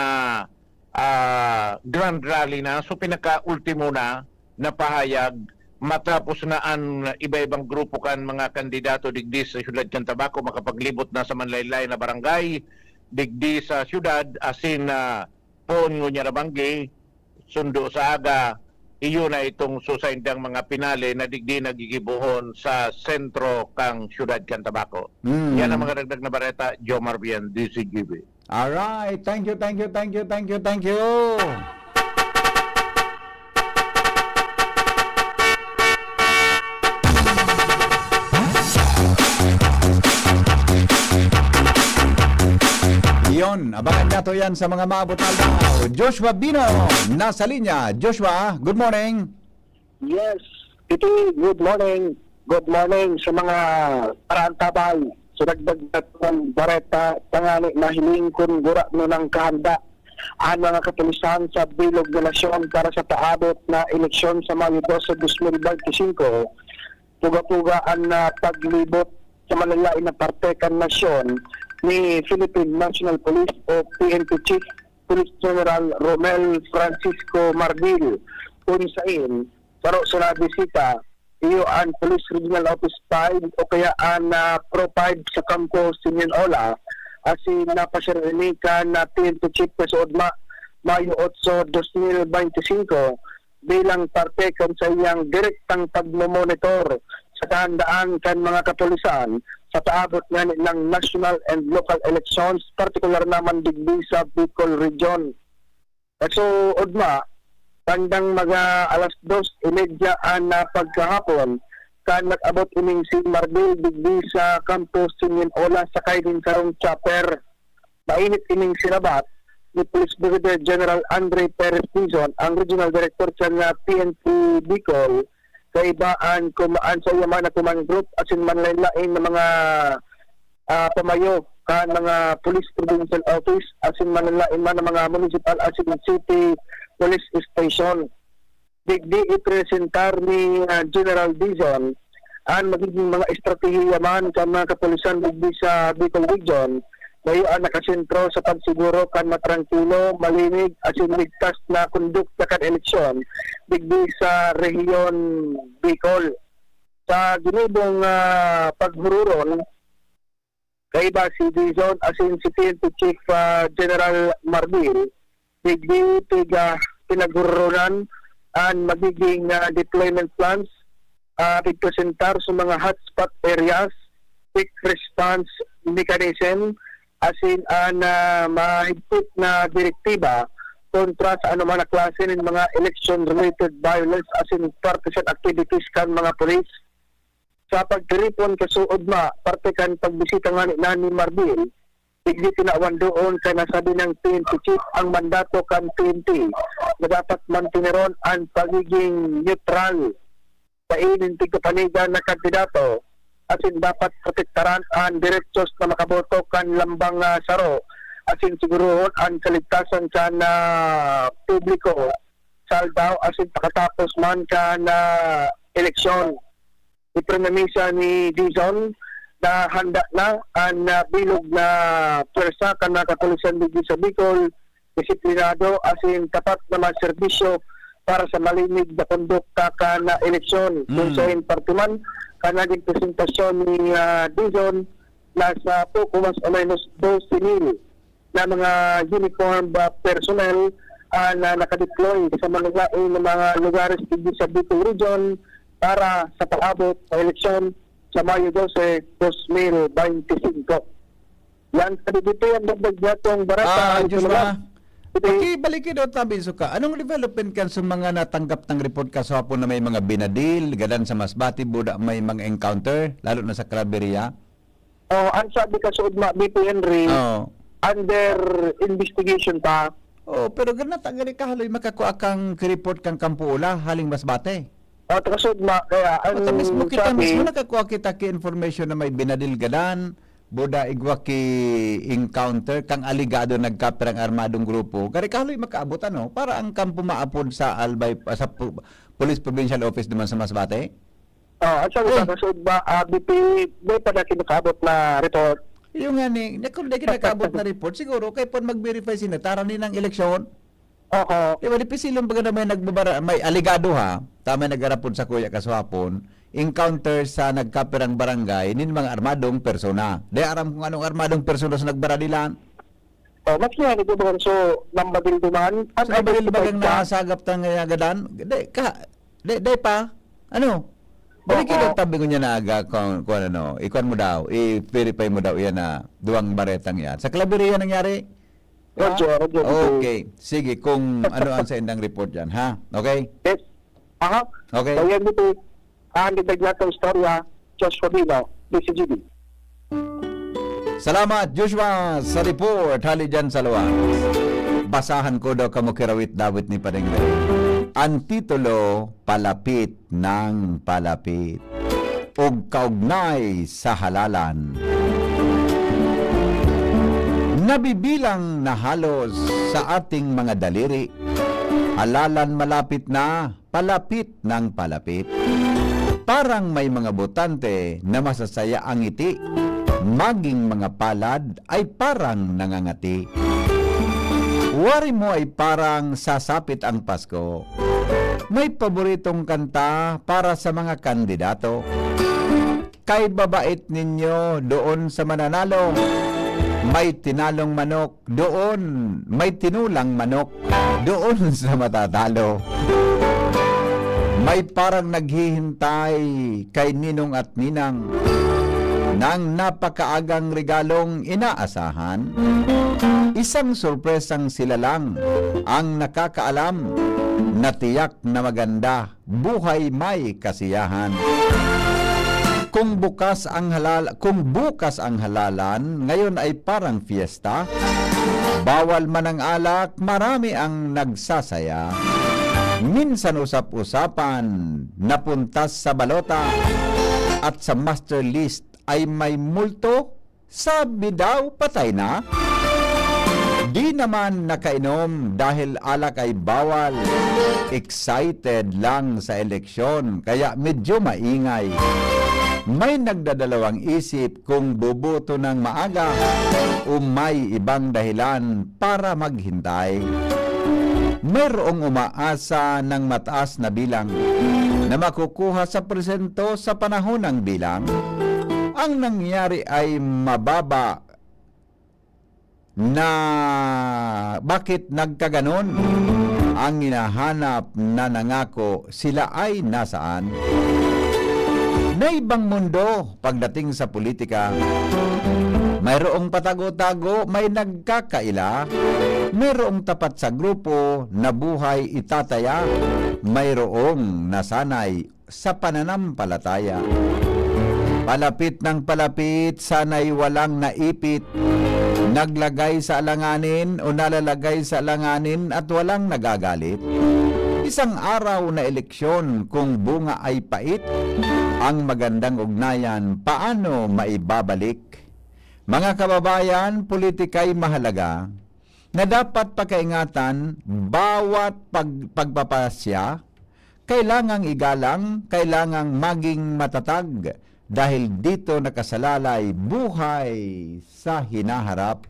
ah, grand rally na. So, pinaka-ultimo na na pahayag matapos na an iba-ibang grupo kan mga kandidato digdi sa siyudad kan Tabaco makapaglibot na sa manlaen-laen na barangay digdi sa siyudad asin, ah, poon ngunyan na banggi, sundo sa aga, iyo na itong su saindang mga pinali na digdi nagigibohon sa sentro kan siyudad kan Tabaco. Mm. Yan ang mga dagdag na bareta, Jomar Bien, D C G B. Alright. Thank you, thank you, thank you, thank you, thank you. Yon, abangan nato yan sa mga maabot na aldaw. Joshua Bino, nasa linya. Joshua, good morning. Yes, Titi, good morning. Good morning sa mga parantabay. Sa dagdag na bareta, tangani mahiling kun gurano nang kahanda ang mga kapulisan sa bilog na nasyon para sa paabot na eleksyon sa Mayo dose, dos mil benti singko. Puga-puga an, ah, paglibot sa malalain na parte kan nasyon ni Philippine National Police o P N P Chief Police General Romel Francisco Marbil, kun sain saro sa nabisita, iyo an Police Regional Office five o kaya an, ah, Pro five sa Kampo Sinyon Ola, asin napasiring ini kan, ah, P N P Chief kasuodma, Mayo otso, dos mil benti singko, bilang parte kan saiyang direktang pagmomonitor sa kahandaan kan mga kapulisan sa paabot ngani nang national and local elections, partikular na man digdi sa Bicol Region. Kasuodma, bandang mga alas dos y media an, ah, pagkahapon, kan nag-abot ining si Marbil digdi sa Kampo Sinyon Ola sakay nin sarong chopper. Mainit ining sinabat ni Police Brigadier General Andre Perez Dizon, ang Regional Director kan, ah, P N P Bicol, kaiba an kuma-, an saiya man na command group asin manlaen-laen na mga, ah, pamayo kan mga Police Provincial Office asin manlaen-laen man na mga municipal asin city police station. Digdi ipresentar ni, ah, General Dizon an magiging mga estratehiya man kan mga kapulisan digdi sa Bicol Region, na iyo an nakasentro sa pagsiguro kan matrangkilo, malinig, asin ligtas na kondukta kan eleksyon digdi sa Rehiyon Bicol. Sa ginibong, ah, paghururon, Kaiba si Dizon asin si P N P Chief, ah, General Marbil, digdi piga pinaghoronan an magiging, ah, deployment plans, ah, pagpresentar sa mga hotspot areas, quick response mechanism, asin an, ah, mahigpit na direktiba kontra sa anoman na klase nin mga election-related violence asin partisan activities kan mga pulis. Sa pagtiripon kasuodma, parte kan pagbisita ngani na ni Marbil, digdi tinawan doon kan nasabi nang P N P chief ang mandato kan P N P na dapat mantineron an pagiging neutral, dai nin tigkapanigan na kandidato, asin dapat protektaran an derechos na makaboto kan lambang, ah, saro, asin sigurohon an kaligtasan kan, ah, publiko sa aldaw asin pakatapos man kan, ah, eleksyon. Ipinamisa ni Dizon na handa na an, ah, bilog na pwersa kan mga kapulisan digdi sa Bicol, disiplinado asin tapat na mga serbisyo para sa malinig na kondukta kan, ah, eleksyon. Kung Mm. sa parte man, kan naging presentasyon ni, ah, Dizon, nasa poco mas o menos dose mil na mga uniform ba personnel, ah, na nakadeploy sa mga lain na mga lugares digdi sa Bicol Region para sa pag-abot sa eleksyon sa Mayo dose, dos mil bente singko. Yan sa dito ang dagdag natong barata. Ah, Joshua, Ito, pakibalik daw tabi suka. Anong development kan sa mga natanggap ng report kaswapon na may mga binadil, gadan sa Masbate, buda may mga encounter, lalo na sa Claveria? Oh, ang sabi ka suod ma, B P Henry, Oo. under investigation pa. Oh, pero ganat ang gani kahaloy makakua kang report kang Kampo Ula, haling Masbate. Oh, takasud ma, kaya ang Mata mismo kita sabi mismo nakakua kita ki information na may binadil gadan, buda igwa ki encounter kang alegado nagkapirang armadong grupo. Gari kahaloy makaabot ano, para ang kampo maapod sa Albay, sa pu-, Police Provincial Office naman sa Masbate. Oh, ang sabi Eh. takasud ma, ah, B P, may pa na kinakaabot na report. Yung nga ni, na kung di kinakaabot na report, siguro kay pon mag-verify sila, tara ni ng eleksyon. Oho. Di ba, dipisil yung baga na may nagbabara-, may alegado ha, tama yung nag-arapod sa kuya kaswapon, encounter sa nagkapirang barangay nin mga armadong persona. Di aram kung anong armadong persona sa nagbaradilan. Oh, mas nga, di ba, so, nambagil duman? An Sa nabagil identified bagang ka? Nasagap tang ngayagadan? Di, ka, di, di pa? Ano? Balik Oo. Kita tabi ko niya na aga kung, kung ano, ikuan mo daw, i-verify mo daw yan na duwang baretang yan. Sa Claveria nangyari? Di ba? Radyo, radyo, radyo. Okay. Sige, kung ano ang sa indang report dyan, ha? Okay? Yes. Aha. Okay. So, yan dito. Ang dagdag natong istorya, Joshua Dino, D C G B. Salamat, Joshua, sa report. Hali dyan sa luwas. Basahan ko daw kamo kirawit-dawit ni Padeng Rey. Ang titulo, Palapit ng Palapit. Ug kaugnay sa halalan. Nabibilang na halos sa ating mga daliri. Halalan malapit na, palapit ng palapit. Parang may mga botante na masasaya ang ngiti, maging mga palad ay parang nangangati. Wari mo ay parang sasapit ang Pasko. May paboritong kanta para sa mga kandidato. Kay babait ninyo doon sa mananalo. May tinalong manok doon, may tinulang manok doon sa matatalo. May parang naghihintay kay ninong at ninang nang napakaagang regalong inaasahan. Isang sorpresang sila lang ang nakakaalam na tiyak na maganda buhay may kasiyahan. Kung bukas ang halal-, kung bukas ang halalan, ngayon ay parang fiesta. Bawal man ang alak, marami ang nagsasaya. Minsan usap-usapan, napuntas sa balota at sa master list ay may multo. Sabi daw, patay na. Di naman nakainom dahil alak ay bawal. Excited lang sa eleksyon, kaya medyo maingay. May nagdadalawang isip kung boboto ng maaga o may ibang dahilan para maghintay. Mayroong umaasa ng mataas na bilang na makukuha sa presento sa panahon ng bilang. Ang nangyari ay mababa na bakit nagkaganon? Ang hinahanap na nangako, sila ay nasaan? May ibang mundo pagdating sa politika. Mayroong patago-tago, may nagkakaila. Mayroong tapat sa grupo na buhay itataya. Mayroong nasanay sa pananampalataya. Palapit ng palapit, sana'y walang naipit, naglagay sa alanganin o nalalagay sa alanganin at walang nagagalit. Isang araw na eleksyon, kung bunga ay pait, ang magandang ugnayan, paano maibabalik? Mga kababayan, politika'y mahalaga na dapat pakaingatan bawat pag-, pagpapasya, kailangang igalang, kailangang maging matatag, dahil dito nakasalalay buhay sa hinaharap.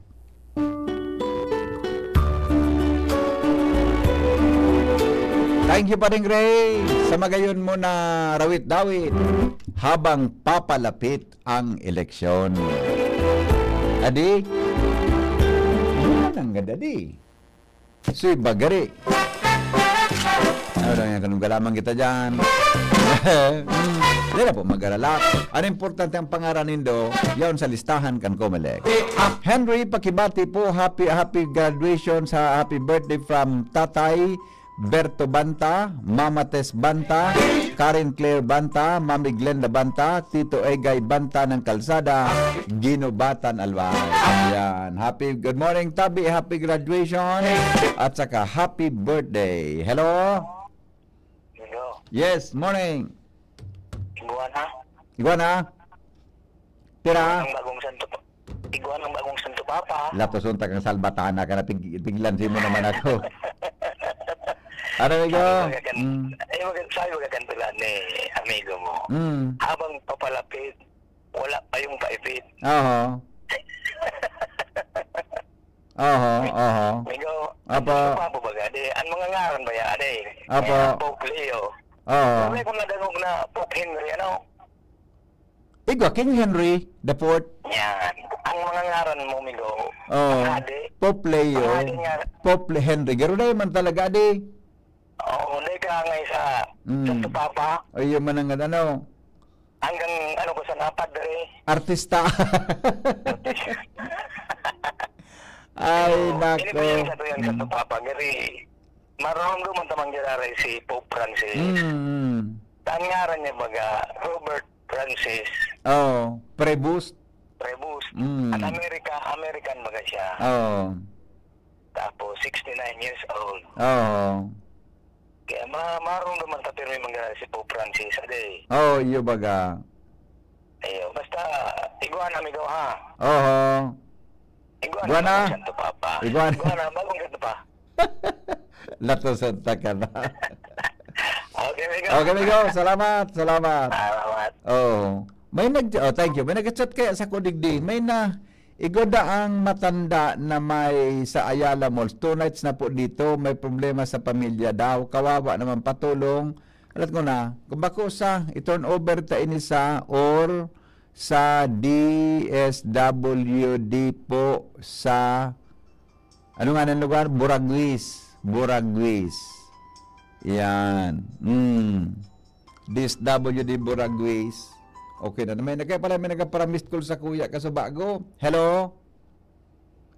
Thank you, Paring Ray, sa magayon mo na rawit-dawit habang papalapit ang eleksyon. Adi, ano nanggad, adi? Soy bagari. Ano lang yan, kanong galaman kita dyan? Hmm, di na po mag-alala. Ang importante, ang pangaran nindo, yaon sa listahan kan Comelec. Henry, pakibati po. Happy, happy graduation, sa happy birthday from Tatay Berto Banta, Mama Tess Banta, Karen Claire Banta, Mami Glenda Banta, Tito Egay Banta ng Kalsada, Ginobatan, Albay. Yan. Happy, good morning, Tabi. Happy graduation. At saka happy birthday. Hello? Hello. Yes, morning. Iguana? Iguana? Pira? Ang bagong santo pa. Iguana ang bagong santo papa. Latos unta kang salbatana ka na, tig-, tiglan si mo naman ako. Ano, amigo? Ay, magagan-, Mm. Ay, magag-, sabi magagantulan ni amigo mo. Mm. Habang papalapit, wala pa yung paipit. Oho. Oho, oho. Amigo, Apo. Ano pa po baga? Di, ang mga ngaran ba yan? Di, Apo. Ayan, Pope Leo. Oo. Sabi ko nadangog na Pope Henry, ano? Igwa, King Henry the fourth. Yan. Ang mga ngaran mo, amigo. Oo. Ang hadi. Pope Leo. Ang hadi nga. Pope Le-, Henry. Garo na man talaga, di. Oo, hindi ka ngay sa Mm. Santo Papa. Ay, yun man ang ano. Hanggang ano ko sa napadre. Artista. Ay, So, nako. Ini ba yung sa tuyang Santo Mm. Papa? Gari, maramdaman tamang giraray si Pope Francis. Mm, mm. Ang ngaran niya baga, Robert Francis. Oh, Prebust. Prebust. Mm. An America, American baga siya. Oh. Tapos, sixty-nine years old. Oo. Kaya ma-, marong naman ta pirmi manggaran si Pope Francis, ade. Oo, iyo baga. Ayo, basta, iguana, amigo, ha? Oo. Iguana, Iguana. Bagong Santo Papa. Iguana. Iguana, bagong Santo Pa. Latosan ta ka na. Okay, amigo. Okay, amigo. Salamat, salamat. Salamat. Oo. May nag-, oh, thank you. May nag-chat kaya sa ko digdi. May na, Igoda ang matanda na may sa Ayala Malls. Two nights na po dito. May problema sa pamilya daw. Kawawa naman, patulong. Alat ko na, kung bako sa, i-turn over ta ini sa or sa D S W D po sa, ano nga ng lugar? Buraguis. Buraguis. Yan. Mm. D S W D Buraguis. Okay na. May nagkaya pala, may nagkapara-missed call sa kuya kaso bago. Hello?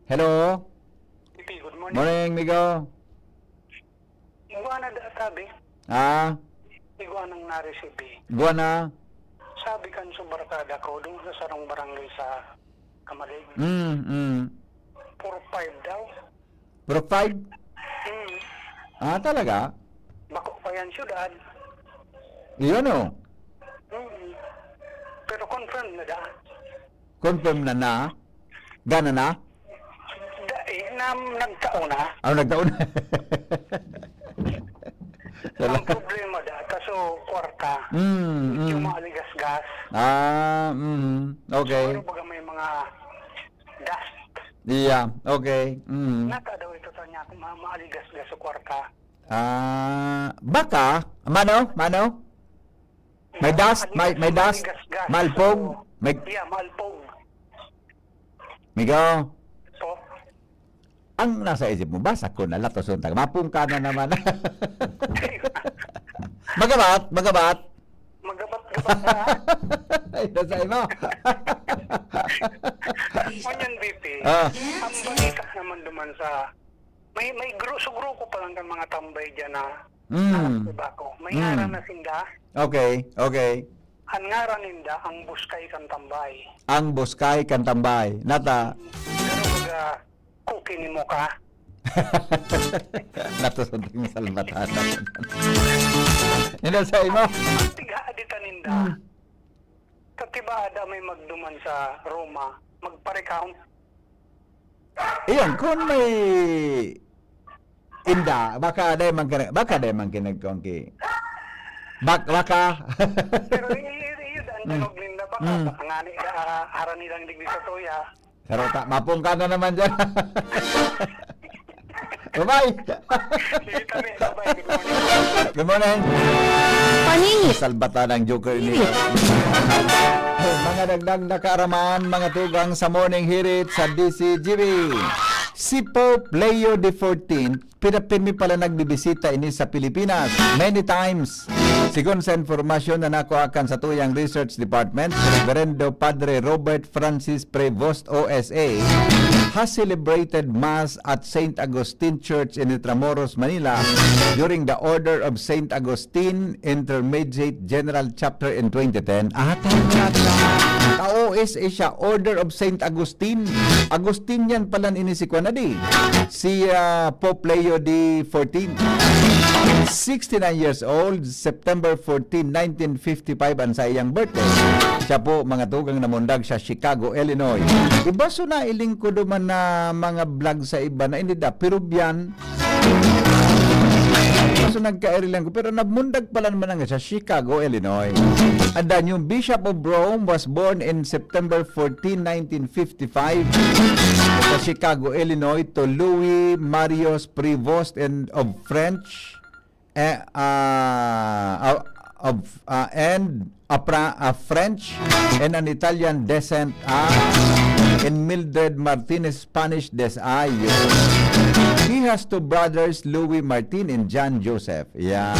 Hello? P P, good morning. Morning, migo. Iguana da, sabi. Ah? Iguana ang na-receive. Iguana? Sabi kan sa barkada ko, doon sa sarong barangay sa Kamalig. Mm, mm. Four five daw. Four five? Mm. Ah, talaga? Bako pa yan, syudad. Iyon, oh. Mm. Pero confirm na da. Confirm na na? Gana na? Da, eh, na, nagtao na. Ano, nagtao na? Ang problema da, kaso kwarta. Mm, mm. Yung mga ligas-gas. Ah, mm. Okay. Siguro baga may mga dust. Yeah, okay. Mm. Nata daw ito sa niya, kung ma-, maaligas-gas sa kwarta. Ah, baka, mano, mano? May dust, may, may dust, malpog. Mig- Yeah, Maalpog. Migo, po. Ang nasa isip mo ba, sa Kunala to, Suntag? Mapungka na naman. Magabat, magabat. Magabat-gabat na. Ay, nasa imo. Ngunyan, B P, Ah. ang balita naman duman sa, may, may gru-, sa grupo pa lang kan mga tambay dyan na Mm. anak ko ba ako? May Mm. ngaran na sinda. Okay, okay. Ang ngaran ninda, ang Buskay kan Tambay. Ang Buskay kan Tambay. Nata. Pero baga, kuki ni mo ka. Natusod ang salbatanan. Ina sa imo? Ang tighaaditan ninda. Hmm. Katibaada may magduman sa Roma, magpa-recount. Iyon, kung may inda, baka dai man kina-, baka dai man kinagkuan ki-, bak-, baka. Pero i-, i-, i-, ang Mm. danog ninda, baka, Mm. baka ngani, ah, harani lang digdi sa tuya. Pero ta-, mapungka na naman dyan. Bye-bye. Sige, tabi. Bye-bye. Good morning. Good morning. Panini. Salbata ng joker ini. Mga dagdag na kaaraman, mga tugang sa Morning Hirit sa D C G B. Si Pope Leo the fourteenth, pinapirmi pala nagbibisita ini sa Pilipinas many times. Sigon sa impormasyon na nakuha kan sa tuyang research department, si Reverendo Padre Robert Francis Prevost, O S A, has celebrated Mass at Saint Augustine Church in Intramuros, Manila, during the Order of Saint Augustine Intermediate General Chapter in twenty ten. Ah, talaga. Ka-O S A siya, Order of Saint Augustine. Agustinian pala ini si kuan na di. Si, ah, Pope Leo the fourteenth. Sixty-nine years old, September fourteen, nineteen fifty-five ang sa iyang birthday. Siya po, mga tugang, namundag sa Chicago, Illinois. Iba so na ilingkod man na mga vlog sa iba na hindi da, Peruvian. So nagkairilan ko, pero namundag pala naman nga sa Chicago, Illinois. And then yung Bishop of Rome was born in September fourteen, nineteen fifty-five sa Chicago, Illinois, to Louis Marius Prevost and of French, eh, ah, of, of, ah, and a Fra-, a French and an Italian descent, ah, and Mildred Martinez, Spanish descent. He has two brothers, Louis Martin and John Joseph. Yeah.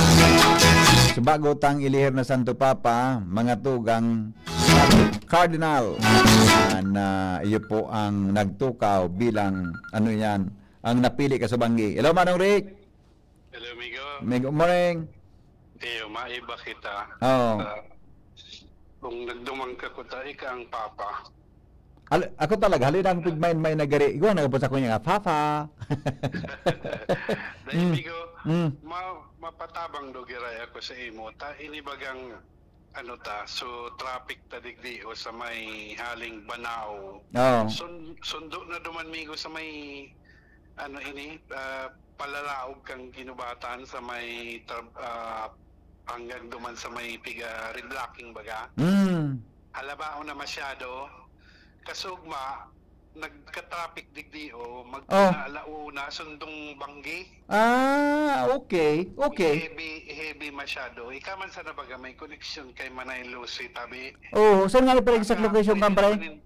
So, bago tang ilihir na Santo Papa, mga tugang Cardinal, ah, na iyo po ang nagtukaw bilang, ano yan, ang napili ka sa banggi. Hello, Manong Rick. Hello, amigo. May good morning. Iyo, maiba kita. Oo. Ah, kung nagduman ka kuta, ika ang papa. Al-, ako talaga, halin ang pigmain-main na gari. Igwa na po sa kunya nga, "Papa." Dahil, Mm. amigo, Mm. ma-, mapatabang do giray ako sa imo. Ta, ini bagang, ano ta, so traffic ta digdi o sa may haling Banao. Oo. Sun-, sundo na duman, migo, sa may, ano ini, ah, palalaog kang Guinobatan sa may tra-, ah, hanggang duman sa may piga reblocking baga. Mm. Halabaon na masyado. Kasugma, nagka-traffic digdi, o, mag-, Oh. na ala una, sundong banggi. Ah, okay, okay. Heavy, heavy masyado. Ika man sana baga may koneksyon kay Manay Lucy, tabi. Oo, saan nga ni, pre, exact Baka location pwede ka, pre? naman nin-,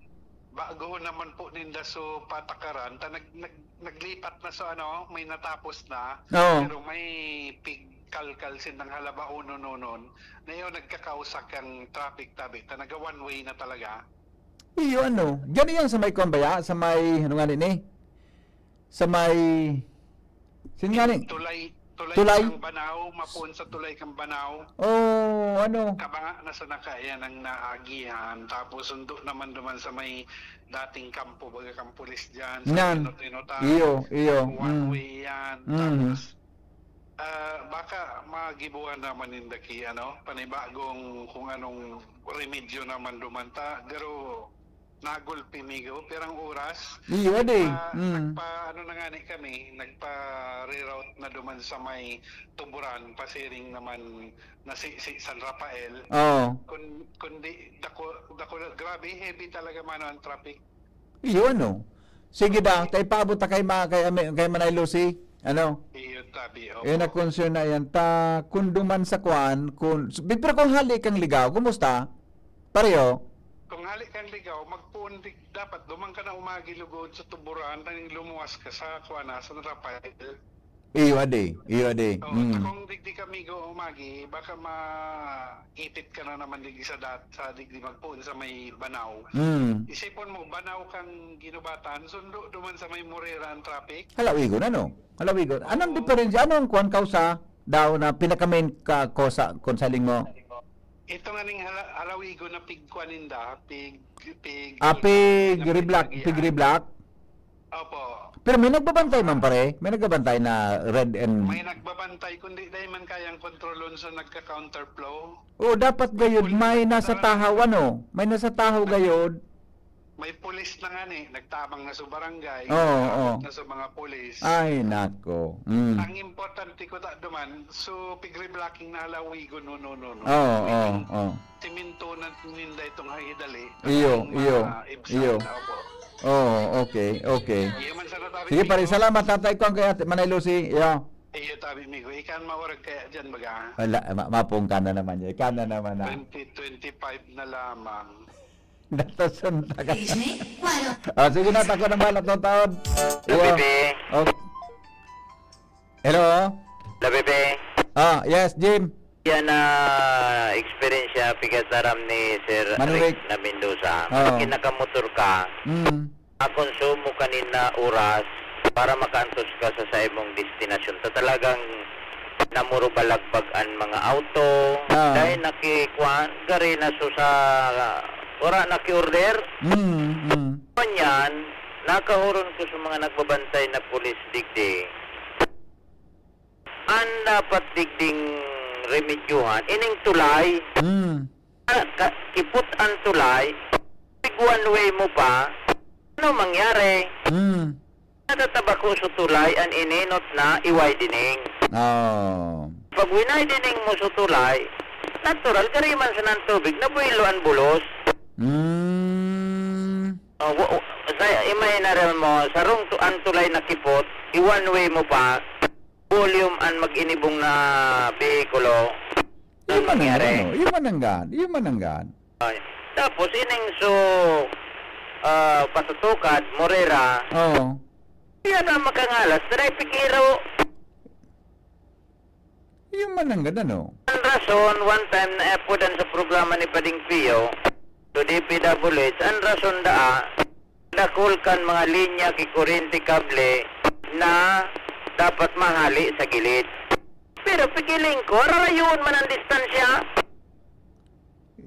bago naman po ninda so patakaran, ta nag-, nag-, naglipat na so ano, may natapos na, Oo. pero may pigkalkal sindang halabaon nonon. Na yun, nagkakausak ang traffic, tabi. Ta naga one way na talaga. Iyo, ano, gani yan sa may kuwan ba ya? Sa may, ano nga ni? Sa may, sin nga ni? Tulay, tulay Tulay? Kang Banao, mapuon sa tulay kang Banao. Oh, ano? Kabanga na sa naka, yan ang naagihan. Tapos sundo naman duman sa may dating kampo, baga kang pulis dyan, sa Nan. Tino-Tino ta. Iyo, iyo. One Mm. way yan. Mm. Tapos, ah, baka magibuhan naman ninda ki, ano, panibagong kung anong remedyo naman duman ta. Pero nagulpi, migo, pirang oras. Iyo, ade. Nagpa-, Mm. nagpa-, ano na nga ni kami, nagpa-reroute na duman sa may Tuburan, pasiring naman na si, si San Rafael. Oo. Kun-, kundi dako, dako, grabe, heavy talaga, mano, ang traffic. Iyo, ano? Sige da, Okay. tay paabot ta kay ma-, kay Ami-, kay Manay Lucy, ano? Iyo, tabi, oo. Eh, na-concern na yan. Ta, kung duman sa kwan, kung, pero kung hali kang Ligao, kumusta? Pareho? Kung Hali kang Ligao, magpoon di, dapat duman ka na umagi lugod sa tuburan, nang lumuwas ka sa, kuwan na, sa Rafael. Iyo, adi. Iyo, adi. Oo, Mm. ta kung digdi kami go umagi, baka maipit ka na naman digdi sa dat-, sa digdi magpoon sa may Banaw. Mm. Isipon mo, Banaw kang Ginubatan, sundo duman sa may Morera ang traffic. Halawigon, ano? Halawigon. Anong diferensya? Anong kuwan kausa daw na pinaka-main ka kosa kung saling mo? Ito nga ning hala-, halawigon na pigkuan ninda, pig, pig, Ah, pig na reblock, pinagian. Pig reblock? Opo. Pero may nagbabantay man, pare. May nagbabantay na red and... May nagbabantay, kundi dahil man kayang kontrolon sa nagka-counterflow. Oh, dapat gayud may nasa tahaw, ano? May nasa tahaw gayud. May pulis na nga ni, nagtabang na sa barangay, Oo, nagtabang oo. na sa mga pulis. Ay, nako. Mm. Ang importante ko ta duman, so pig-reblocking na halawigon, no, no, no, no. Oo, oo, Itong oo. Simento na ninda itong hahidali. Iyo, Ang iyo, mga ibsa, iyo. Opo. Oo, okay, okay. Iyo man sana tabi, Sige, pare, Migo. Salamat, tatay ko, ang kay Ate Manay Lucy. Iyo. Iyo tabi, Migo. Ikan maurag kaya dyan, baga. Ala, ma- mapong ka na naman, eh. Ka na naman, ah. Twenty twenty-five na lamang. Natasunta ka. Oh, sige na, tako ng balat ng taon. Iyo. Labibi. Oh. Hello? Labibi. Ah, yes, Jim. Yan na eksperyensya pigas aram ni Sir Manwik. Rick na Mendoza. Oo. Kinakamotor ka, Mm. makonsumo ka nin na oras para makaantos ka sa, sa imong destinasyon. Ta talagang namurubalagbag an mga auto. Ah. Dahil nakikwan, gari na so sa, wala naki-order. Mm, mm. Kanyan, nakahuron ko sa mga nagbabantay na pulis digdi. An dapat digding remedyuhan, ining tulay. Mm. Ah, ka, kipot an tulay, pig one way mo pa, ano mangyari? Mm. Natatabako sa tulay an ininot na i-widening. Oh. Pag winidening mo sa tulay, natural, gari man sa nang tubig, nabuelo an bulos. Mm. Oh, wa- wa- sa, imahinara mo, sarong tu, ang tulay nakipot, i-one way mo pa, volume an mag-inibong na behikulo. Iyo Ang man ang nangyari? Ano? Iyo man ang gad. Iyo man ang gad. Ay, tapos, ining so, ah, patutukad, Morera, Oo. Kaya na makangalas, dry pikiro. Iyo man ang gad, ano? Ang rason, one time na apodan sa programa ni Pading Pio, to D P W H, ang rason daa, dakul kan mga linya ki kurente kable na dapat mahali sa gilid. Pero pigiling ko, rarayon man ang distansya.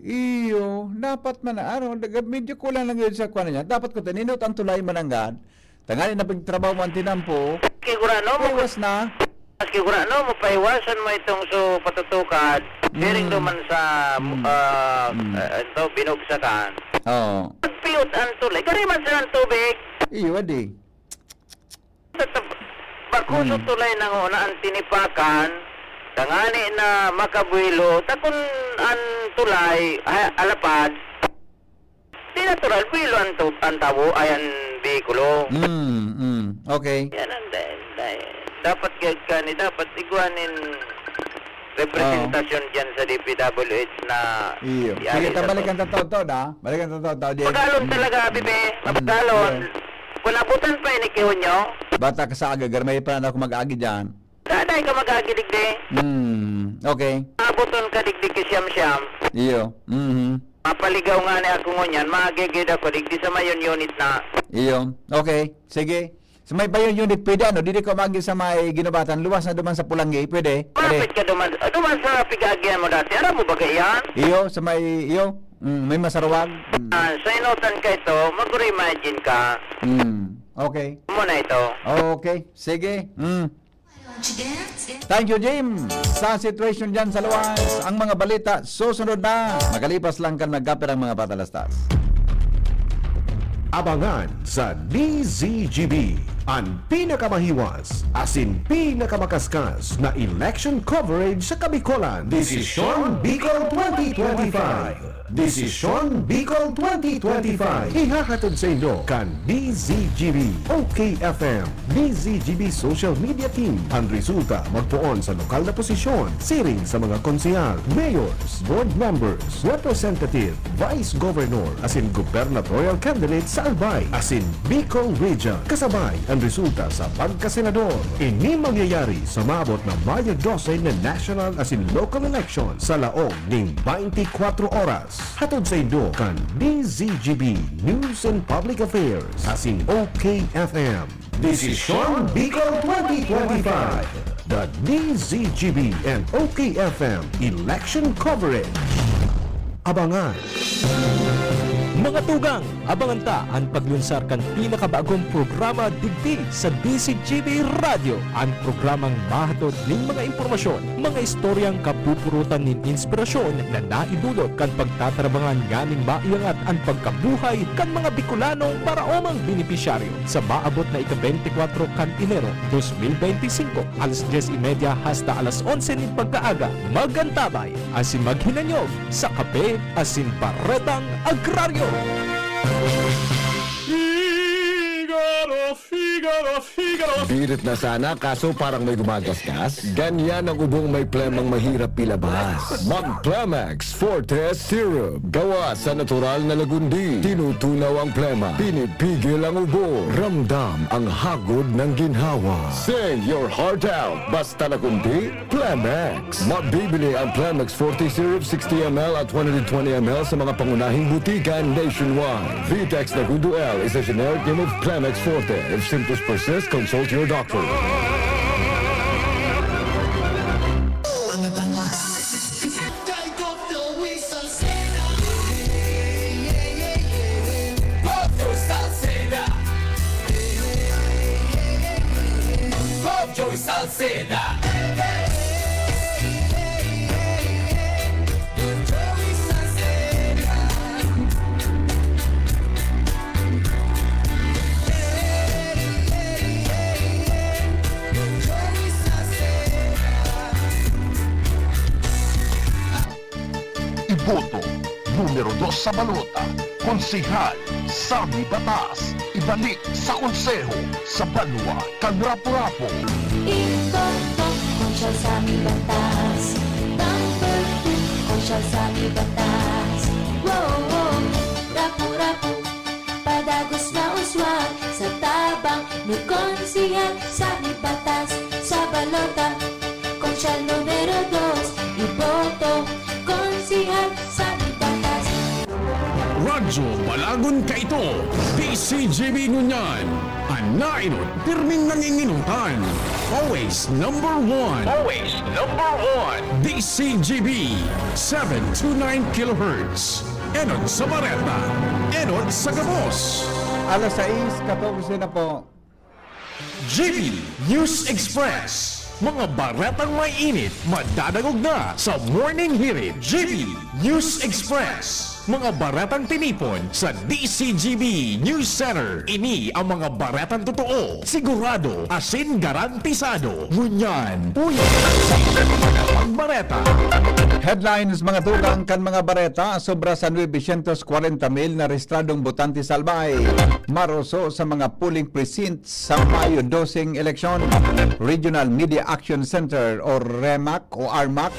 Iyo, dapat man na, ano, daga- medyo kulang lang yun sa kuwan niya. Dapat ko taninot ang tulay mananggad. Tangani na pagtrabaho mo ang tinampo. Kigurano mo, Iwas na. kigurano mo, pahiwasan mo itong so patutukad. Siring Mm. duman sa, Mm. ah, Mm. ah, ito, binugsakan. Oo. Pagpiyot ang tulay, gari man sa ang tubig. Iyo, adi. Tatab-, bako sa Mm. tulay na nguna ang tinipakan, tangani na makabuelo, ta kun ang tulay, ha, alapad, di natural, buelo ang, tu-, ang tawo, ay ang behikulo. Mm, mm. Okay. Yan ang dahil, dahil. Dapat gagkani, dapat igwanin representasyon dyan sa D P W H na Iyo. iali Sige, sa tabalik to. Ang tataw-taw na. Balik ang tataw-taw, Jay. Magalon Mm. talaga, bibi. Mm. Magalon. Iyo. Kung abutan pa ini ki Hunyo, Bata ka sa aga, garmay pa na ako mag-agi dyan. Daday ka mag-agi digdi. Mm, okay. Abuton ka digdi ki siyam-siyam. Iyo. Mhm. Mapaligaw nga ni ako ngunyan, maagigid ako digdi sa mayon unit na. Iyo. Okay. Sige. Sa may Bayon unit, pwede ano? Dili ko maagi sa may Ginubatan. Luwas na duman sa Pulanggi. Pwede? Pwede. Mapit ka duman, ah, duman sa pig-aagihan mo dati. Aram mo ba yan? Iyo, sa may, iyo. Mm, may masarwag. Mm. Ah, sa inutan ka ito, mag-reimagine ka. Mm. Okay. Mo na ito. Okay. Sige. Mm. Thank you, Jim. Sa situation dyan sa Luwas, ang mga balita susunod na. Makalipas lang kan magkapirang mga patalastas. Abangan sa D Z G B. An pinakamahiwas asin pinakamakaskas na election coverage sa Kabikolan. Desisyon Bicol twenty twenty-five. Desisyon Bicol twenty twenty-five. Ihahatod sa inyo kan D Z G B, O K F M, D Z G B Social Media Team. An resulta magpoon sa lokal na posisyon, siring sa mga konsehal, mayors, board members, representative, vice governor, asin gubernatorial candidate sa Albay, asin Bicol Region. Kasabay an resulta sa pagkasenador. Ini mangyayari sa maabot na Mayo dose na national asin local election sa laog ning twenty-four oras. Hatod sa inyo kan D Z G B News and Public Affairs asin O K F M. Desisyon Bicol twenty twenty-five. The D Z G B and O K F M Election Coverage. Abangan. Mga tugang, abangan ta an paglunsar kan pinakabagong programa digdi sa D Z G B Radyo, an programang mahatod nin mga impormasyon, mga istoryang kapupurutan nin inspirasyon na naidulot kan pagtatrabangan nganing maiangat an pagkabuhay kan mga Bicolanong paraomang benepisyaryo. Sa maabot na ika-twenty-four kan Enero dos mil benti singko, alas dyes y media hasta alas onse nin pagkaaga, mag-antabay asin maghinanyog sa Kape asin Baretang Agraryo. Figaro, Figaro, Figaro. Birit na sana, kaso parang may gumagasgas. Ganyan ang ubong may plemang mahirap ilabas. Mag Plemex Forte Syrup. Gawa sa natural na lagundi. Tinutunaw ang plema. Pinipigil ang ubo. Ramdam ang hagod ng ginhawa. Sing your heart out. Basta lagundi, Plemex. Mabibili ang Plemex Forte Syrup sixty M L at one hundred twenty M L sa mga pangunahing butika nationwide. Vitex Nagundo L is a generic name of Plemex Forte. If symptoms persist, consult your doctor. Joey Salceda. Iboto, numero dos sa balota, Konsehal Sammy Batas. Ibalik sa konseho sa banwa kan Rapu-Rapu. Iboto, Konsehal Sammy Batas. Number two, Konsehal Sammy Batas. Wow, wow. Rapu-Rapu, padagos na uswag sa tabang ni Konsehal Sammy Batas. Sa balota, Konsehal numero dos, iboto, Konsehal Sammy Batas. Radyo Balagon kaito, D Z G B ngunyan. An naenot, pirming nangingenotan. Always number one. Always number one. D Z G B, seven two nine kilohertz. Enot sa bareta, enot sa gabos. Alas sais katorse na po. G B News Express. Mga baretang may init, madadangog na sa Morning Hirit. G B News Express. Mga baretang tinipon sa D Z G B News Center. Ini ang mga baretang totoo, sigurado, asin garantisado. Ngunyan, uya sa mga bareta. Headlines, mga tugang kan mga bareta. Sobra sa nuebe syentos kwarenta mil na rehistradong botante sa Albay. Maroso sa mga polling precinct sa Mayo doseng eleksyon. Regional Media Action Center o REMAC o RMAC,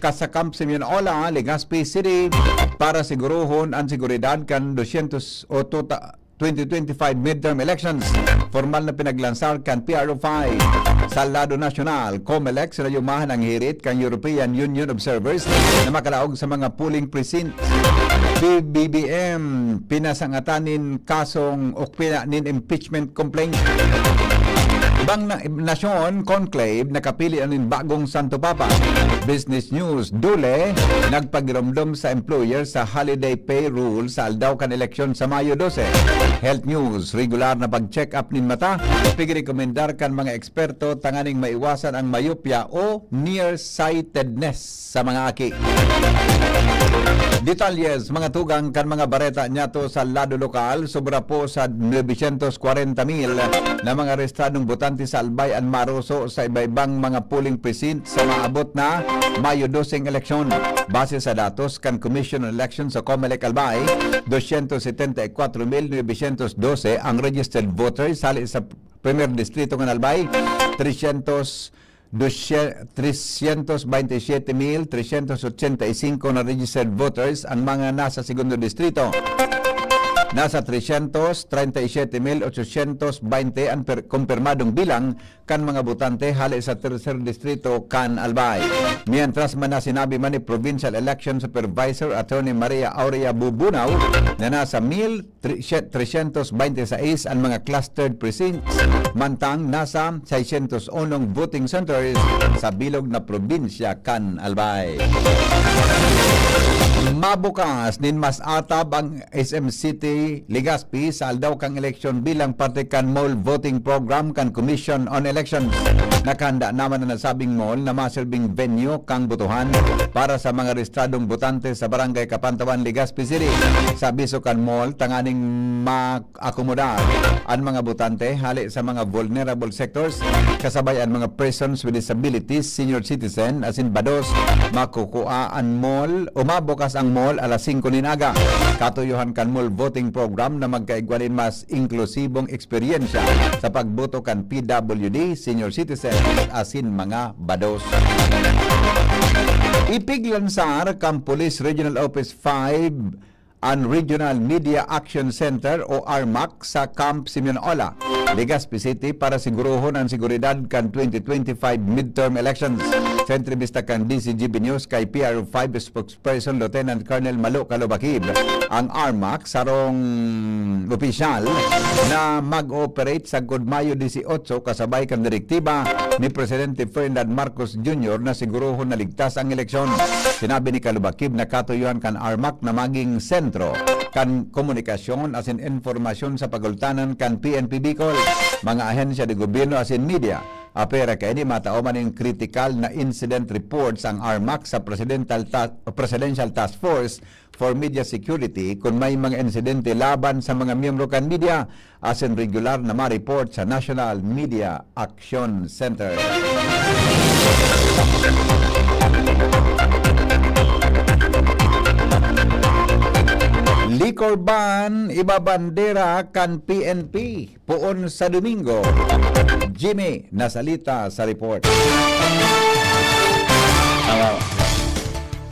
Casa Camp Simeon Ola, Legazpi City, para sigurohon an seguridad kan dosyentos o tuta-, twenty twenty-five midterm elections. Formal na pinaglansar kan P R O five. Sa lado nasyonal, COMELEC, sinayumahan ang hirit kan European Union observers na makalaog sa mga polling precinct. P B B M, pinasangatan nin kasong o pina-, nin impeachment complaint. Bang na, Nasyon Conclave, nakapili na nin bagong Santo Papa. Business News, DOLE, nagpagiromdom sa employer sa holiday pay rule sa aldaw kan eleksyon sa Mayo dose. Health News, regular na pag-check-up nin mata, pigrekomendar kan mga eksperto tanganing maiwasan ang myopia o nearsightedness sa mga aki. Detalles, mga tugang kan mga bareta niyato sa lado lokal, sobra po sa novecientos kwarenta mil na mga rehistradong botante sa Albay an maroso sa iba-ibang mga polling precinct sa maabot na Mayo dose eleksyon. Base sa datos kan Commission on Elections o Comelec Albay, doscientos setenta y cuatro mil novecientos doce ang registered voters hali sa Primer Distrito kan Albay, trescientos, dosye-, trescientos veintisiete mil trescientos ochenta y cinco na registered voters ang mga nasa Segundo Distrito. Nasa trescientos treinta y siete mil ochocientos veinte ang per-, kumpirmadong bilang kan mga botante hale sa Tercer Distrito kan Albay. Mientras man na sinabi man ni Provincial Election Supervisor Attorney Maria Aurea Bubunaw na nasa mil trescientos veintiseis an mga clustered precincts, mantang nasa seiscientos unong voting centers sa bilog na probinsya kan Albay. Mabukas nin mas atab ang S M City Legazpi sa aldaw kan eleksyon bilang parte kan mall voting program kan Commission on Elections. Nakahanda naman an nasabing mall na maserbing venue kan botohan para sa mga rehistradong botante sa Barangay Kapantawan, Legazpi City. Sa abiso kan mall, tanganing ma- akomodar an mga botante hale sa mga vulnerable sectors, kasabay an mga persons with disabilities, senior citizen, asin bados, makukua an mall o mabukas ang mall alas singko nin aga. Katuyohan kan mall voting program na magkaigwa nin mas inklusibong eksperyensya sa pagboto kan P W D, senior citizen, asin mga bados. Ipiglansar kan Police Regional Office five an Regional Media Action Center o RMAC sa Camp Simeon Ola, Legazpi City para sigurohon an seguridad kan twenty twenty-five midterm elections. Sa entrebista kan D C G B News kay P R O five spokesperson Lieutenant Colonel Malo Kalobakib, ang RMAC sarong opisyal na mag-ooperate sagkod Mayo dieciocho kasabay kan direktiba ni Presidente Ferdinand Marcos Junior na sigurohon na ligtas ang eleksyon. Sinabi ni Kalubakib na katuyohan kan RMAC na maging sentro kan komunikasyon asin impormasyon sa pagultanan kan P N P Bicol, mga ahensya de gobyerno asin media. Apwera kaini, matao man nin kritikal na incident reports ang RMAC sa Presidential Ta-, Presidential Task Force for Media Security kun may mga insidente laban sa mga miyembro kan media asin regular na ma-report sa National Media Action Center. Liquor ban ibabandera kan P N P poon sa Domingo. Jimmy Nasalita sa report. Tama.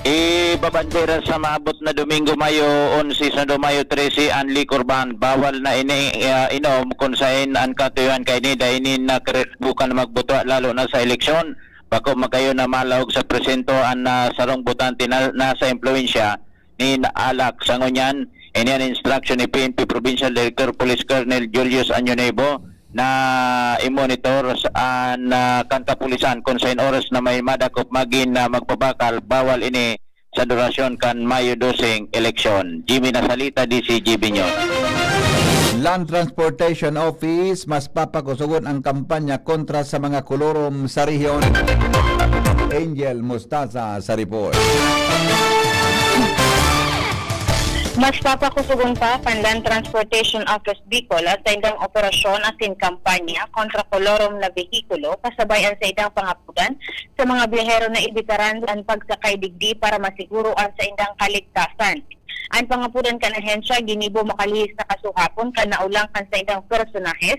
Ibabandera sa maabot na Domingo, Mayo onse, Sabado, Mayo trese, an liquor ban. Bawal na ini, ah, inom kun saen an katuyohan kaini dai ini nakare-, bukan magbuto, lalo na sa eleksyon. Bako magayon na malaog sa presinto an, ah, sarong botante na nasa impluwensya nin alak. Sa ngunyan, ini an instruction ni P N P Provincial Director Police Colonel Julius Añonevo na i-monitor sa, an, ah, kan kapulisan kun saen oras na may madakop magin na magpabakal, bawal ini sa durasyon kan Mayo dose eleksyon. Jimmy Nasalita, D C G B News. Land Transportation Office, mas papakusogon ang kampanya kontra sa mga kolorom sa rehiyon. Angel Mostaza sa report. Mas papakusogon pa kan Land Transportation Office Bicol an saindang operasyon asin kampanya kontra kolorom na behikulo, kasabay an saindang pangapudan sa mga biyahero na ibitaran an pagsakay digdi para masiguro an saindang kaligtasan. An pangapudan kan ahensya ginibo makalihis na kasuhapon kan naolang kan saindang personahe,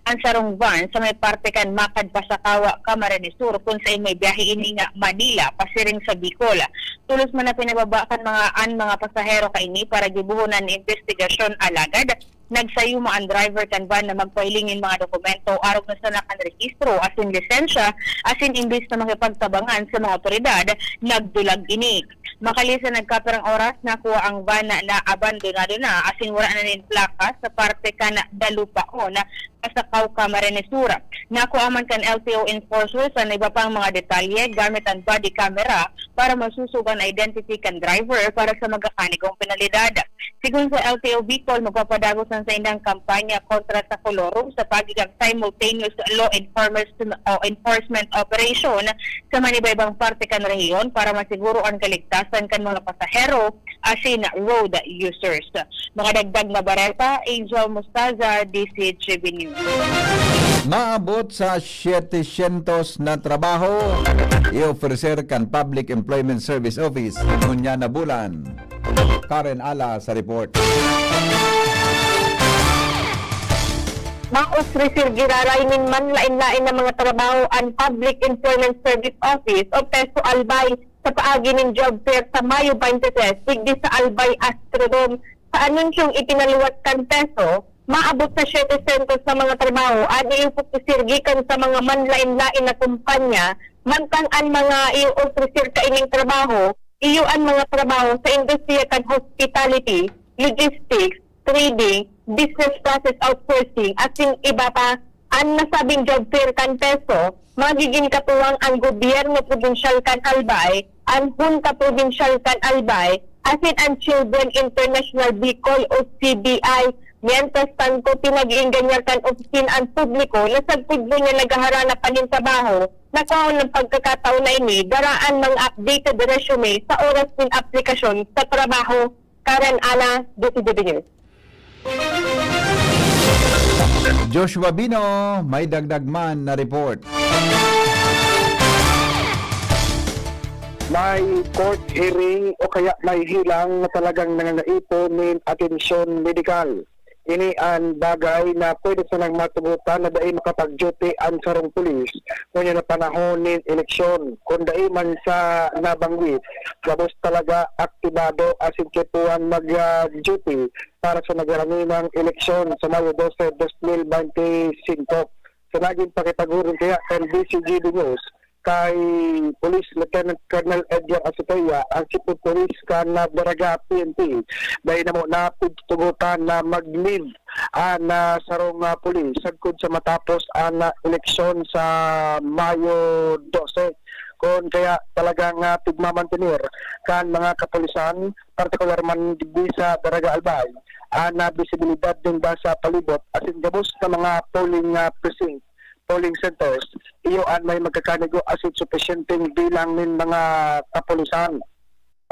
an sarong van sa may parte kan Macad, Pasacao, Camarines Sur, kun saen may biyahe ini nga Manila pasiring sa Bicol. Tolos man na pinababa kan mga, an mga pasahero kaini para gibohon an imbestigasyon, alagad nagsayuma an driver kan van na magpahiling nin mga dokumento arog na sana kan rehistro asin lisensya, asin imbis na makipagtabangan sa mga otoridad, nagdulag ini. Makali sa nagkapirang oras, nakua ang van na naabandonado na asin wara na nin plaka sa parte kan Dalupaon sa Cauca, Camarines Sur. Nakua man kan L T O enforcers an iba pang mga detalye gamit an body camera para masusog an identity kan driver para sa magkakanigong penalidad. Sigon sa L T O Bicol, magpapadagos an saindang kampanya kontra sa kolorum sa paagi kan simultaneous law enforcement o enforcement operation sa manibaybang parte kan rehiyon para masiguro an kaligtasan kan mga pasahero asin road users. Makadagdag na bareta, Angel Mostaza, D C G B News. Maabot sa setecientos na trabaho i-ofrecer kan Public Employment Service Office ngunyan na bulan. Karen Ala sa report. Maofreser giraray nin manlaen-laen na mga trabaho an Public Employment Service Office o PESO Albay sa paagi nin job fair sa Mayo twenty-three, digdi sa Albay Astrodome. Sa anunsyong ipinaluwas kan PESO, maabot sa setecientos na mga trabaho an iupupursir gikan sa mga manlaen-laen na kumpanya, mantang an mga iupupursir kaining trabaho, iyo an mga trabaho sa industriya kan hospitality, logistics, trading, business process outsourcing, asin iba pa. An nasabing job fair kan PESO, magigin katuwang an gobyerno probinsyal kan Albay, an Hunta Probinsyal kan Albay, asin an Children International Bicol o C B I. Mientras tanto, pinag-iingganyar kan opisina an publiko na sagkod ngunyan naghaharanap pa nin trabaho, nakuha ng pagkakataon na ini, daraan mga updated resume sa oras nin aplikasyon sa trabaho. Karen Ala, D C G B News. Joshua Bino, may dagdag man na report. May court hearing o kaya may hilang na talagang nangangaipo nin atensyon medikal. Ini an bagay na pwede sanang matugotan na dai makapag-duty an sarong pulis ngunyan na panahon nin eleksyon. Kun dai man sa nabangwit, gabos talaga aktibado asin kaipuhan mag-, ah, duty para sa nagaraninang eleksyon sa Mayo dose, dos mil bente singko. Sa nagin pakipaghuring kaya kan D C G B News kay Police Lieutenant Colonel Edgar Azutea, ang Chief of Police kan, ah, Daraga P N P, dai na mo na pigtutugotan na mag-leave an, ah, sarong, ah, pulis sagkod sa matapos an, ah, eleksyon sa Mayo dose. Kun kaya talagang, ah, pigmamantener kan mga kapulisan, partikular man digdi sa Daraga Albay, an, ah, bisibilidad ninda sa palibot asin gabos na mga polling, ah, precinct, polling centers, iyo an may magkakanigo asin supisyenteng bilang nin mga kapulisan.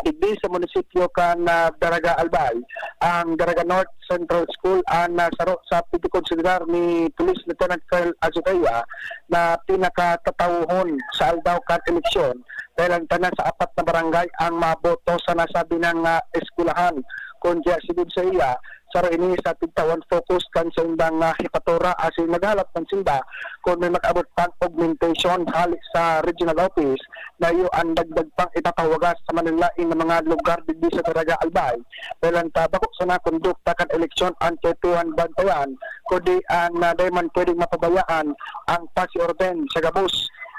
Digdi sa munisipyo kan, ah, Daraga Albay, ang Daraga North Central School an, ah, saro sa pigkokonsiderar ni Police Lieutenant Colonel Azutea na pinakatatawon sa aldaw kan eleksyon, dahil ang tanan sa apat na barangay ang maboto sa nasabi nang, ah, eskwelahan. Kun kaya sigon sa iya, saro ini sa tigtawan focus kan saindang, ah, hepatura asin naghalat man sinda kun may mag-abot pang augmentation hali sa regional office na iyo an dagdag pang ipapawagas sa manlaen na mga lugar digdi sa Daraga Albay. Dahil ang tabako sa nakondukta kan eleksyon an kaipuhan bantayan, kundi an, ah, dai man pwedeng mapabayaan ang pasiorden sa gabos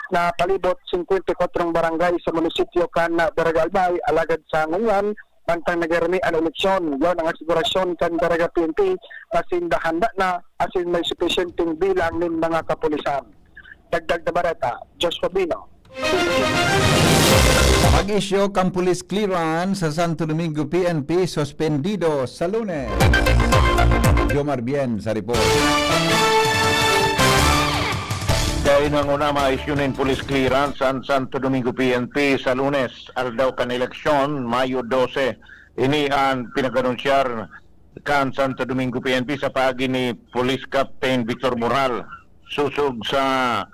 na palibot singkwenta y kwatro barangay sa munisipyo kan, ah, Daraga Albay, alagad sa ngunyan, mantang nagarani an eleksyon, yaon ang asigurasyon kan Daraga P N P na sinda handa na asin may supisyenteng bilang nin mga kapulisan. Dagdag na bareta, Joshua Bino. Mag-issue kan police clearance sa Santo Domingo P N P suspendido sa Lunes. Jomar Bien sa report. Dai nanguna ma-issue nin police clearance an Santo Domingo P N P sa Lunes, aldaw kan eleksyon, Mayo dose. Ini an pinag-anunsyar kan Santo Domingo P N P sa paagi ni Police Captain Victor Moral. Sosog sa,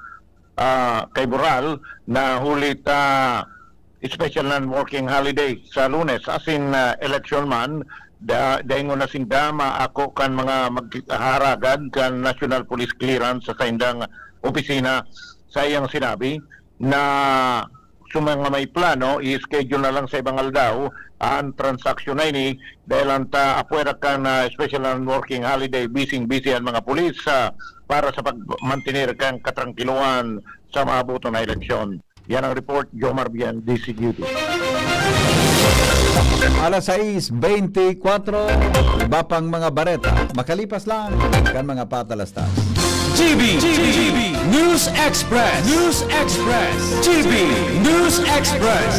ah, kay Moral na huli ta special non-working holiday sa Lunes, asin, ah, election man, da-, daingon na sinda maako kan mga maghaharagad kan National Police Clearance sa saindang opisina. Sa iyang sinabi na sa mga may plano, i-schedule na lang sa ibang aldaw ang transaksyon na ini, dahil ang ta-, apwera kan, ah, special non-working holiday, busy-busy ang mga pulis, ah, para sa pagmantener kan katrangkiluhan sa maaboton na eleksyon. Yan ang report, Jomar Bien, D C G B. Alas sais beintikwatro, iba pang mga bareta, makalipas lang kan mga patalastas. G B, G B, News Express, News Express, G B, News Express.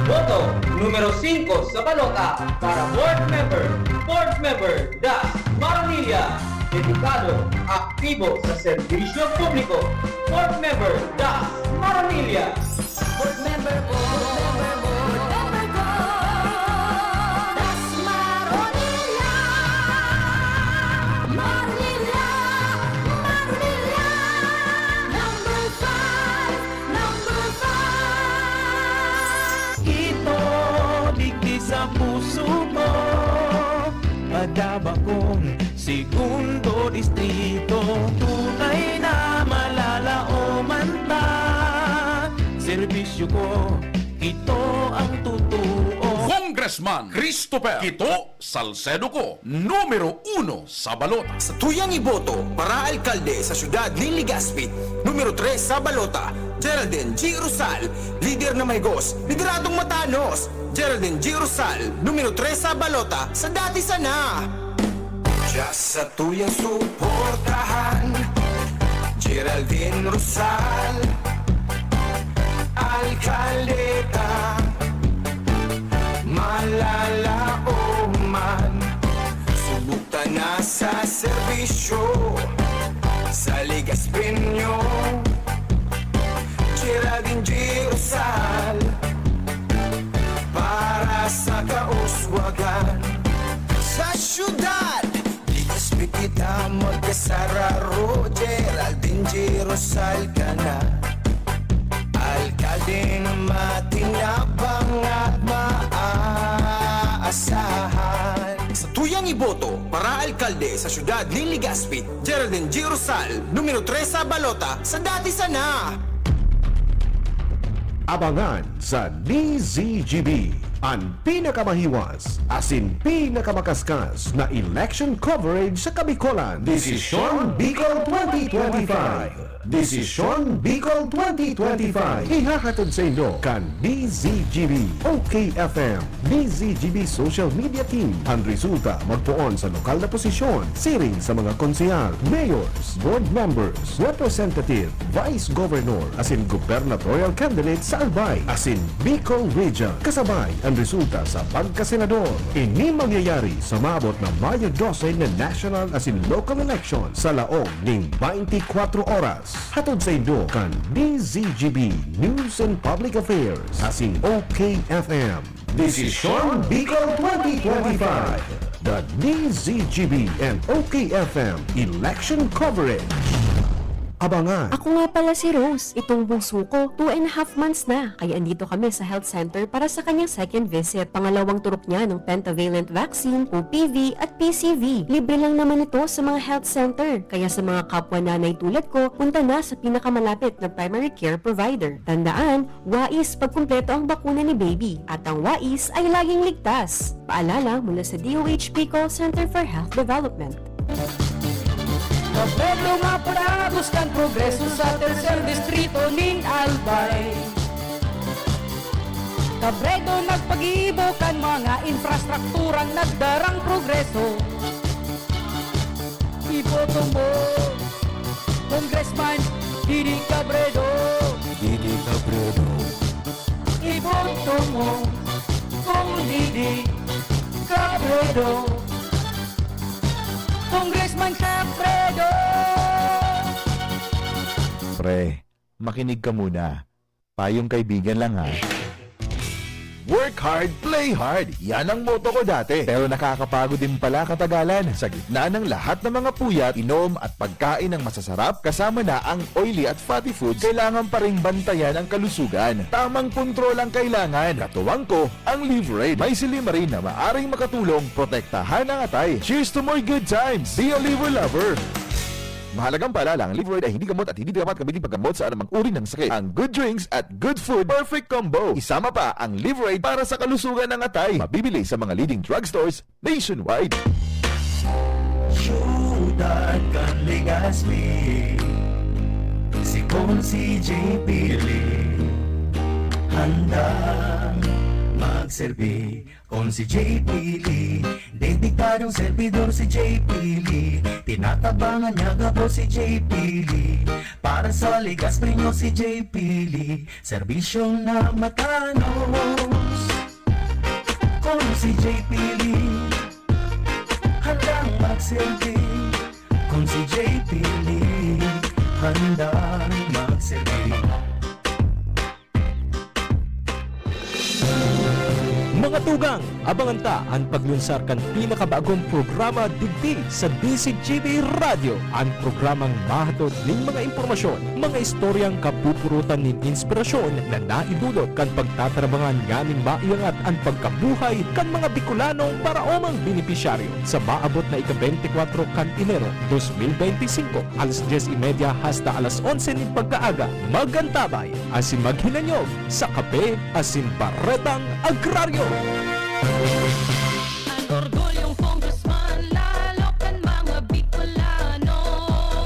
Boto numero singko sa balota para board member, board member Das Maronilla, dedikado, aktibo sa serbisyo publiko, board member Das Maronilla. Board member ko, board member ko, Das Maronilla. Maronilla, Maronilla, number five, number five. Ito, digdi sa puso ko, padaba kong segundo distrito. Tunay na malalaoman ta, serbisyo ko, ito ang totoo. Congressman Christopher Kito Salcedo ko, numero uno sa balota. Sa tuyang iboto para alkalde sa siyudad nin Legazpi, numero tres sa balota, Geraldine G. Rosal, lider na mahigos, lideradong matanos, Geraldine G. Rosal, numero tres sa balota, sa dati sana. Just sa tuyang suportahan, Geraldine Rosal, alkaldeta, malalaoman, subok ta na sa serbisyo, sa Legazpeño, Geraldine G. Rosal, para sa kauswagan, sa syudad. Legazpi kita magkasararo, Geraldine G. Rosal ka na. Alkaldeng matinabang at maaasahan. Sa tuyang iboto para alkalde sa siyudad nin Legazpi, Geraldine G. Rosal, numero tres sa balota, sa dati sana. Abangan sa D Z G B an pinakamahiwas asin pinakamakaskos na election coverage sa Kabikolan. Desisyon Bicol twenty twenty-five. Desisyon Bicol twenty twenty-five. Ihahatod sa inyo kan D Z G B, O K F M, D Z G B Social Media Team. An resulta magpoon sa lokal na posisyon, siring sa mga konsehal, mayors, board members, representative, vice governor, asin gubernatorial candidate sa Albay, asin Bicol Region. Kasabay an resulta sa pagkasenador. Ini mangyayari sa maabot na Mayo dose na national asin local election sa laog ning twenty-four oras. Hatod sa inyo kan D Z G B News and Public Affairs asin O K F M. Desisyon Bicol twenty twenty-five. The D Z G B and O K F M Election Coverage. Abangan. Ako nga pala si Rose. Itong bunso ko, two and a half months na. Kaya andito kami sa health center para sa kanyang second visit. Pangalawang turok niya ng pentavalent vaccine o P V at P C V. Libre lang naman ito sa mga health center. Kaya sa mga kapwa nanay tulad ko, punta na sa pinakamalapit na primary care provider. Tandaan, wais pagkumpleto ang bakuna ni baby. At ang wais ay laging ligtas. Paalala mula sa D O H P Call Center for Health Development. Kabredo nga pulagos kan progreso sa tercer distrito nin Albay. Kabredo nagpagibo kan mga infrastrukturang nagdarang progreso. Iboto mo, Congressman Didi Cabredo. Didi Cabredo. Iboto mo, Cong Didi Cabredo. Congressman Cabredo. Pre, makinig ka muna. Payong kaibigan lang, ha. Work hard, play hard. Yan ang motto ko dati. Pero nakakapagod din pala katagalan. Sa gitna ng lahat ng mga puyat, inom at pagkain ng masasarap, kasama na ang oily at fatty foods, kailangan pa ring bantayan ang kalusugan. Tamang kontrol ang kailangan. Katuwang ko, ang Livraid. May silymarin na maaring makatulong protektahan ang atay. Cheers to more good times! Be a Liver Lover! Mahalagang paalala, ang Livraid ay hindi gamot at hindi dapat gamitin paggamot sa anumang uri ng sakit. Ang good drinks at good food, perfect combo. Isama pa ang Livraid para sa kalusugan ng atay. Mabibili sa mga leading drugstores nationwide. Siyudad kan Legazpi, si Consi J P Lee, handang Magserbi kon si J P Lee. Dedikadong servidor si J P Lee. Tinatabangan niya gabos si J P Lee. Para sa ligas premyo si J P Lee. Serbisyong na matanos. Kon si J P Lee handang magserbi. Kon si J P Lee handang magserbi. Mga tugang, abangan ta an paglunsar kan pinakabagong programa digdi sa D Z G B Radyo, an programang mahatod nin mga impormasyon, mga istoryang kapupurutan nin inspirasyon na naidulot kan pagtatrabangan nganing maiangat an pagkabuhay kan mga Bicolanong paraomang benepisyaryo. Sa maabot na ika-beintikwatro kan Enero, dos mil beintisinko, alas dyes y media hasta alas onse nin pagkaaga, magantabay asin maghinanyog sa Kape asin Baretang Agraryo. An orgulyong congressman, lalo kan mga Bicolano.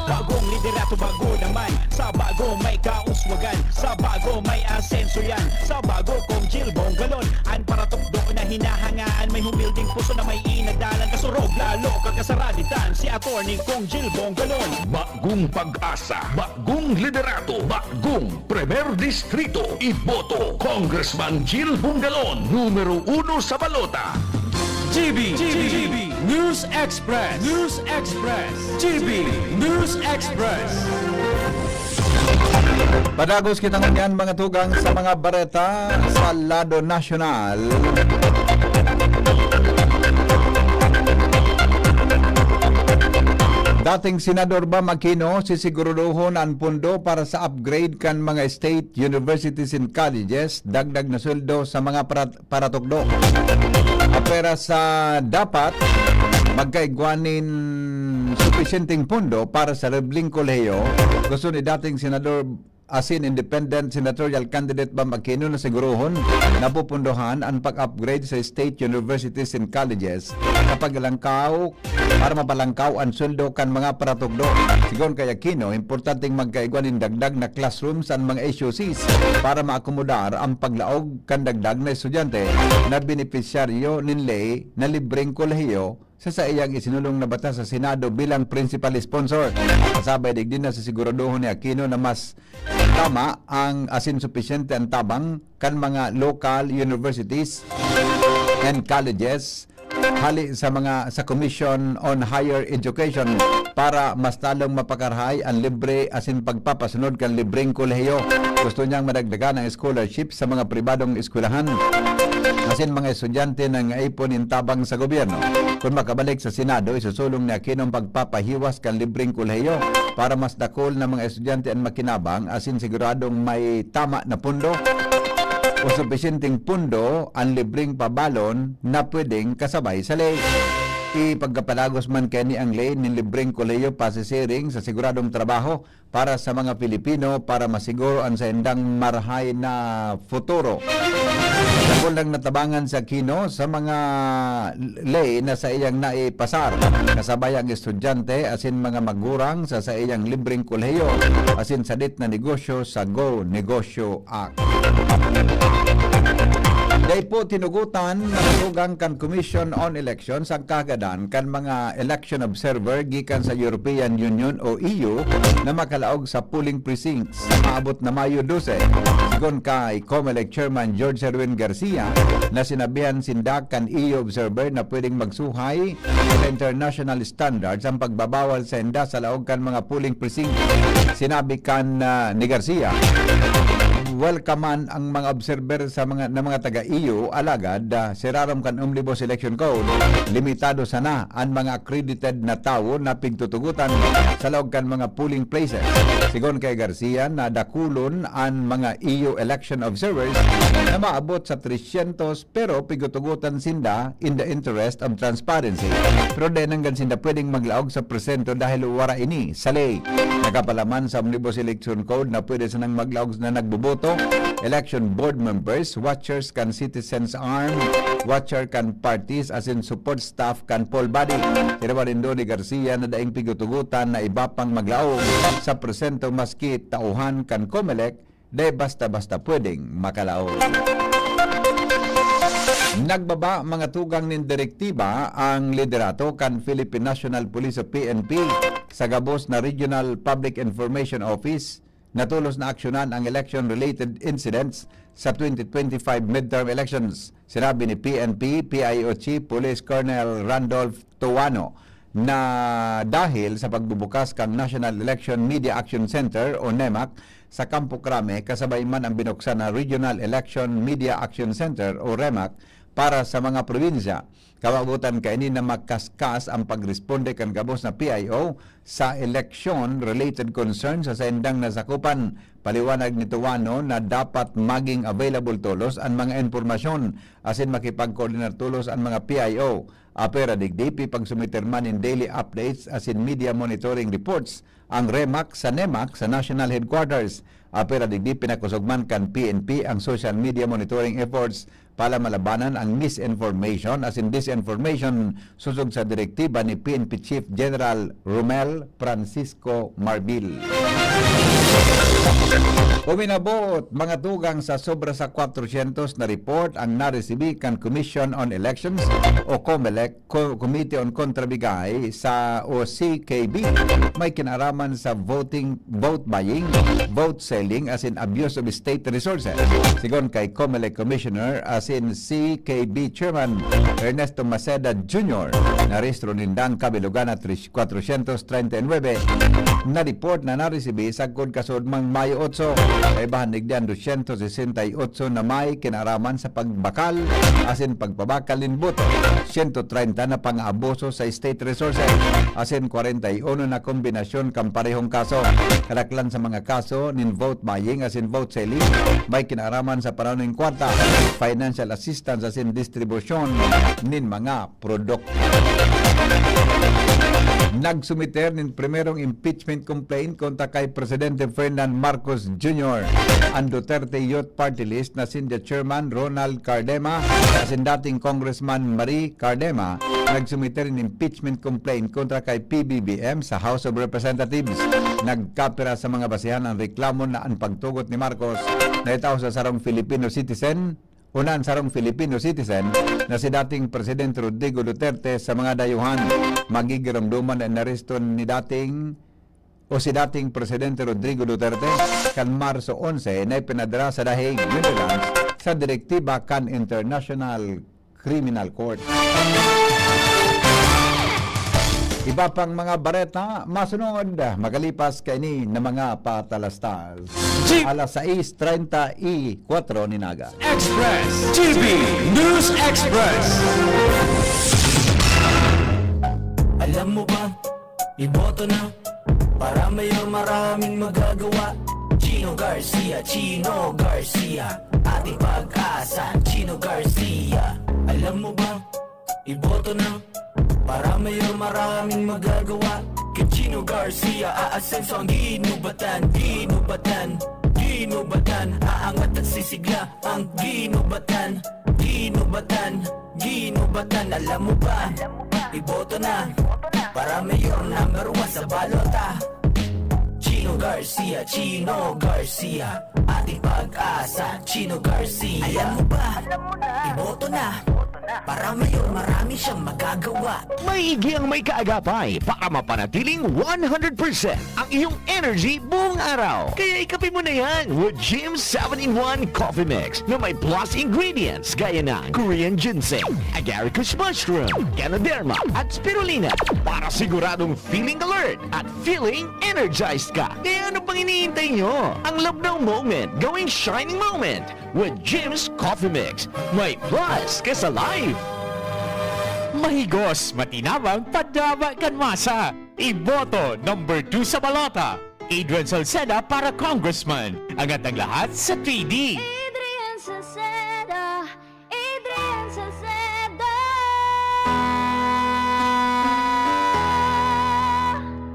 Bagong liderato, bago naman. Sa bago may kauswagan, sa bago may asenso yan. Sa bago, Cong Jil Bongalon, an paratukdo na hinahangaan. May humilding puso na may inadalan. Kasurog, lalo kakasaraditan, si Attorney Cong Jil Bongalon. Bagong pag-asa, bagong liderato, bagong Primer Distrito, iboto, Congressman Jil Bongalon, numero uno sa balota. G B, G B, News Express, News Express, G B News Express. Padagos kita ngunyan, mga tugang, sa mga bareta sa lado nasyonal. Dating Senador Bam Aquino, sisiguraduhon an pondo para sa upgrade kan mga state universities and colleges, dagdag na sweldo sa mga parat-, paratukdo. Apera sa dapat magkaigwa nin supisyenteng pondo para sa libreng kolehiyo, gusto ni dating Senador asin independent senatorial candidate Bam Aquino na sigurohon na pupundohan an pag-upgrade sa state universities and colleges sa paglangkaw, para mapalangkaw an sweldo kan mga paratukdo. Sigon kay Aquino, importanteng magkaigwa nin dagdag na classrooms an mga S U Cs para maakomodar ang paglaog kan dagdag na estudyante na benepisyaryo nin ley na libreng kolehiyo sa saiyang isinulong na batas sa Senado bilang principal sponsor. Kasabay digdi na sisiguraduhon ni Aquino na mas tama ang asin supisyente ang tabang kan mga local universities and colleges hali sa mga sa Commission on Higher Education para mas lalong mapakarahay ang libre asin pagpapasunod kan libreng kolehiyo. Gusto niyang madagdagan ang scholarship sa mga pribadong eskwelahan asin mga estudyante na nangangaipo nin tabang sa gobyerno. Kun makabalik sa Senado, isusulong ni Aquino ang pagpapahiwas kan libreng kolehiyo para mas dakul na mga estudyante an makinabang asin siguradong may tama na pondo o supisyenteng pondo an libreng pabalon na pwedeng kasabay sa ley. Ipagkapalagos man kaini ang ley nin libreng kolehiyo pasisiring sa siguradong trabaho para sa mga Pilipino para masiguro an saindang marahay na futuro. Dakul nang natabangan si Aquino sa mga ley na saiyang naipasar, kasabay ang estudyante asin mga magurang sa saiyang libreng kolehiyo asin sadit na negosyo sa Go Negosyo Act. Dai po tinugotan na tugang kan Commission on Elections ang kahagadan kan mga election observer gikan sa European Union o E U na makalaog sa polling precincts sa maabot na Mayo dose. Sigon kay Comelec Chairman George Erwin Garcia na sinabihan sinda kan E U observer na pwedeng magsuhay sa international standards ang pagbabawal sainda sa laog kan mga polling precinct. Sinabi kan, ah, ni Garcia, welcome man ang mga observer sa mga, na mga taga E U, alagad, ah, sa irarom kan Omnibus Election Code, limitado sana an mga accredited na tawo na pigtutugotan sa laog kan mga polling places. Sigon kay Garcia, na dakulon an mga E U election observers na maabot sa tresyentos, pero pigtutugotan sinda in the interest of transparency. Pero dai nanggad sinda pwedeng maglaog sa presento dahil wara ini sa ley. Nakapalaman sa Omnibus Election Code na pwede sanang maglaog na nagboboto, election board members, watchers kan Citizens Arm, watcher kan parties, asin support staff kan poll body. Tinawan nindo ni Garcia na daing pigtutugotan na iba pang maglaog sa presento maski tauhan kan Comelec, dai basta-basta pwedeng makalaog. Nagbaba mga tugang nin direktiba ang liderato kan Philippine National Police o P N P sa gabos na Regional Public Information Office na tolos na aksyonan ang election-related incidents sa twenty twenty-five midterm elections. Sinabi ni P N P P I O Chief Police Colonel Randolph Towano na dahil sa pagbubukas kan National Election Media Action Center o NEMAC sa Campo Crame, kasabay man ang binuksan na Regional Election Media Action Center o REMAC para sa mga probinsya. Kawagutan kaini na makaskas ang pagresponde kan gabos na P I O sa election-related concerns sa saindang nasakupan. Paliwanag ni Towano na dapat maging available tolos an mga impormasyon asin makipagkoordinar tolos an mga P I O. Apwera digdi, pipagsumiter man nin daily updates asin media monitoring reports ang REMAC sa NEMAC sa National Headquarters. Apwera digdi, pinakosog man kan P N P ang social media monitoring efforts para malabanan ang misinformation asin disinformation sosog sa direktiba ni P N P Chief General Romel Francisco Marbil. Uminabot mga tugang sa sobra sa kwatrosyentos na report ang naresibi kan Commission on Elections o COMELEC, Co-, Committee on Contrabigay sa o C K B, may kinaraman sa voting, vote buying, vote selling, asin abuse of state resources. Sigon kay COMELEC Commissioner asin C K B Chairman Ernesto Maceda Junior, narehistro ninda ang kabilogan na tris-, kwatrosyentos treinta y nuebe na report na naresibi sagkod kasunod mang Mayo otso. Kaibahan digdi an dosyentos sesenta y otso na may kinaraman sa pagbakal asin pagpabakal nin boto, sento treinta na pang-aabuso sa state resources, asin kwarenta y uno na kombinasyon kan parehong kaso. Kadaklan sa mga kaso nin vote buying asin vote selling may kinaraman sa panahon nin kwarta, financial assistance asin distribusyon nin mga produkto. Nagsumiter nin primerong impeachment complaint kontra kay Presidente Ferdinand Marcos Junior an Duterte Youth Party List na sinda Chairman Ronald Cardema asin dating Congressman Marie Cardema. Nagsumiter nin impeachment complaint kontra kay P B B M sa House of Representatives. Nagkapira sa mga basehan ang reklamo na an pagtugot ni Marcos na itao sa sarong Filipino citizen o na an sarong Filipino citizen na si dating Presidente Rodrigo Duterte sa mga dayuhan. Magigiromdoman na inaresto ni dating o si dating Presidente Rodrigo Duterte kan Marso onse na ipinadara sa The Hague, Netherlands, sa direktiba kan International Criminal Court. Iba pang mga bareta masunod makalipas kaini na mga patalastas. Alas sais treinta y cuatro nin aga. Express, G B News Express. Alam mo ba, iboto na para mayor, maraming magagawa. Chino Garcia, Chino Garcia, ating pag-asa. Chino Garcia, alam mo ba, iboto na para mayor, maraming magagawa. Kay Chino Garcia, aasenso ang ginubatan, ginubatan, ginubatan. Aangat at sisigla ang ginubatan, ginubatan, ginubatan. Alam mo ba, iboto na para mayor number one sa balota. Chino Garcia, Chino Garcia, ating pag-asa. Chino Garcia, alam mo ba, iboto na para mayor, marami siyang magagawa. Maigi ang may kaagapay para mapanatiling one hundred percent ang iyong energy buong araw. Kaya ikape mo na yan with Jim seven-in-one Coffee Mix na may plus ingredients gaya ng Korean ginseng, agaricus mushroom, ganoderma, at spirulina para siguradong feeling alert at feeling energized ka. Kaya ano pang iniintay nyo? Ang Labnaw Moment gawing shining moment with Jim's Coffee Mix. May plus ka sa life! Mahigos, matinabang, padaba kan masa. Iboto number two sa balota, Adrian Salceda para congressman. Angat ang lahat sa three D. Adrian Salceda, Adrian Salceda.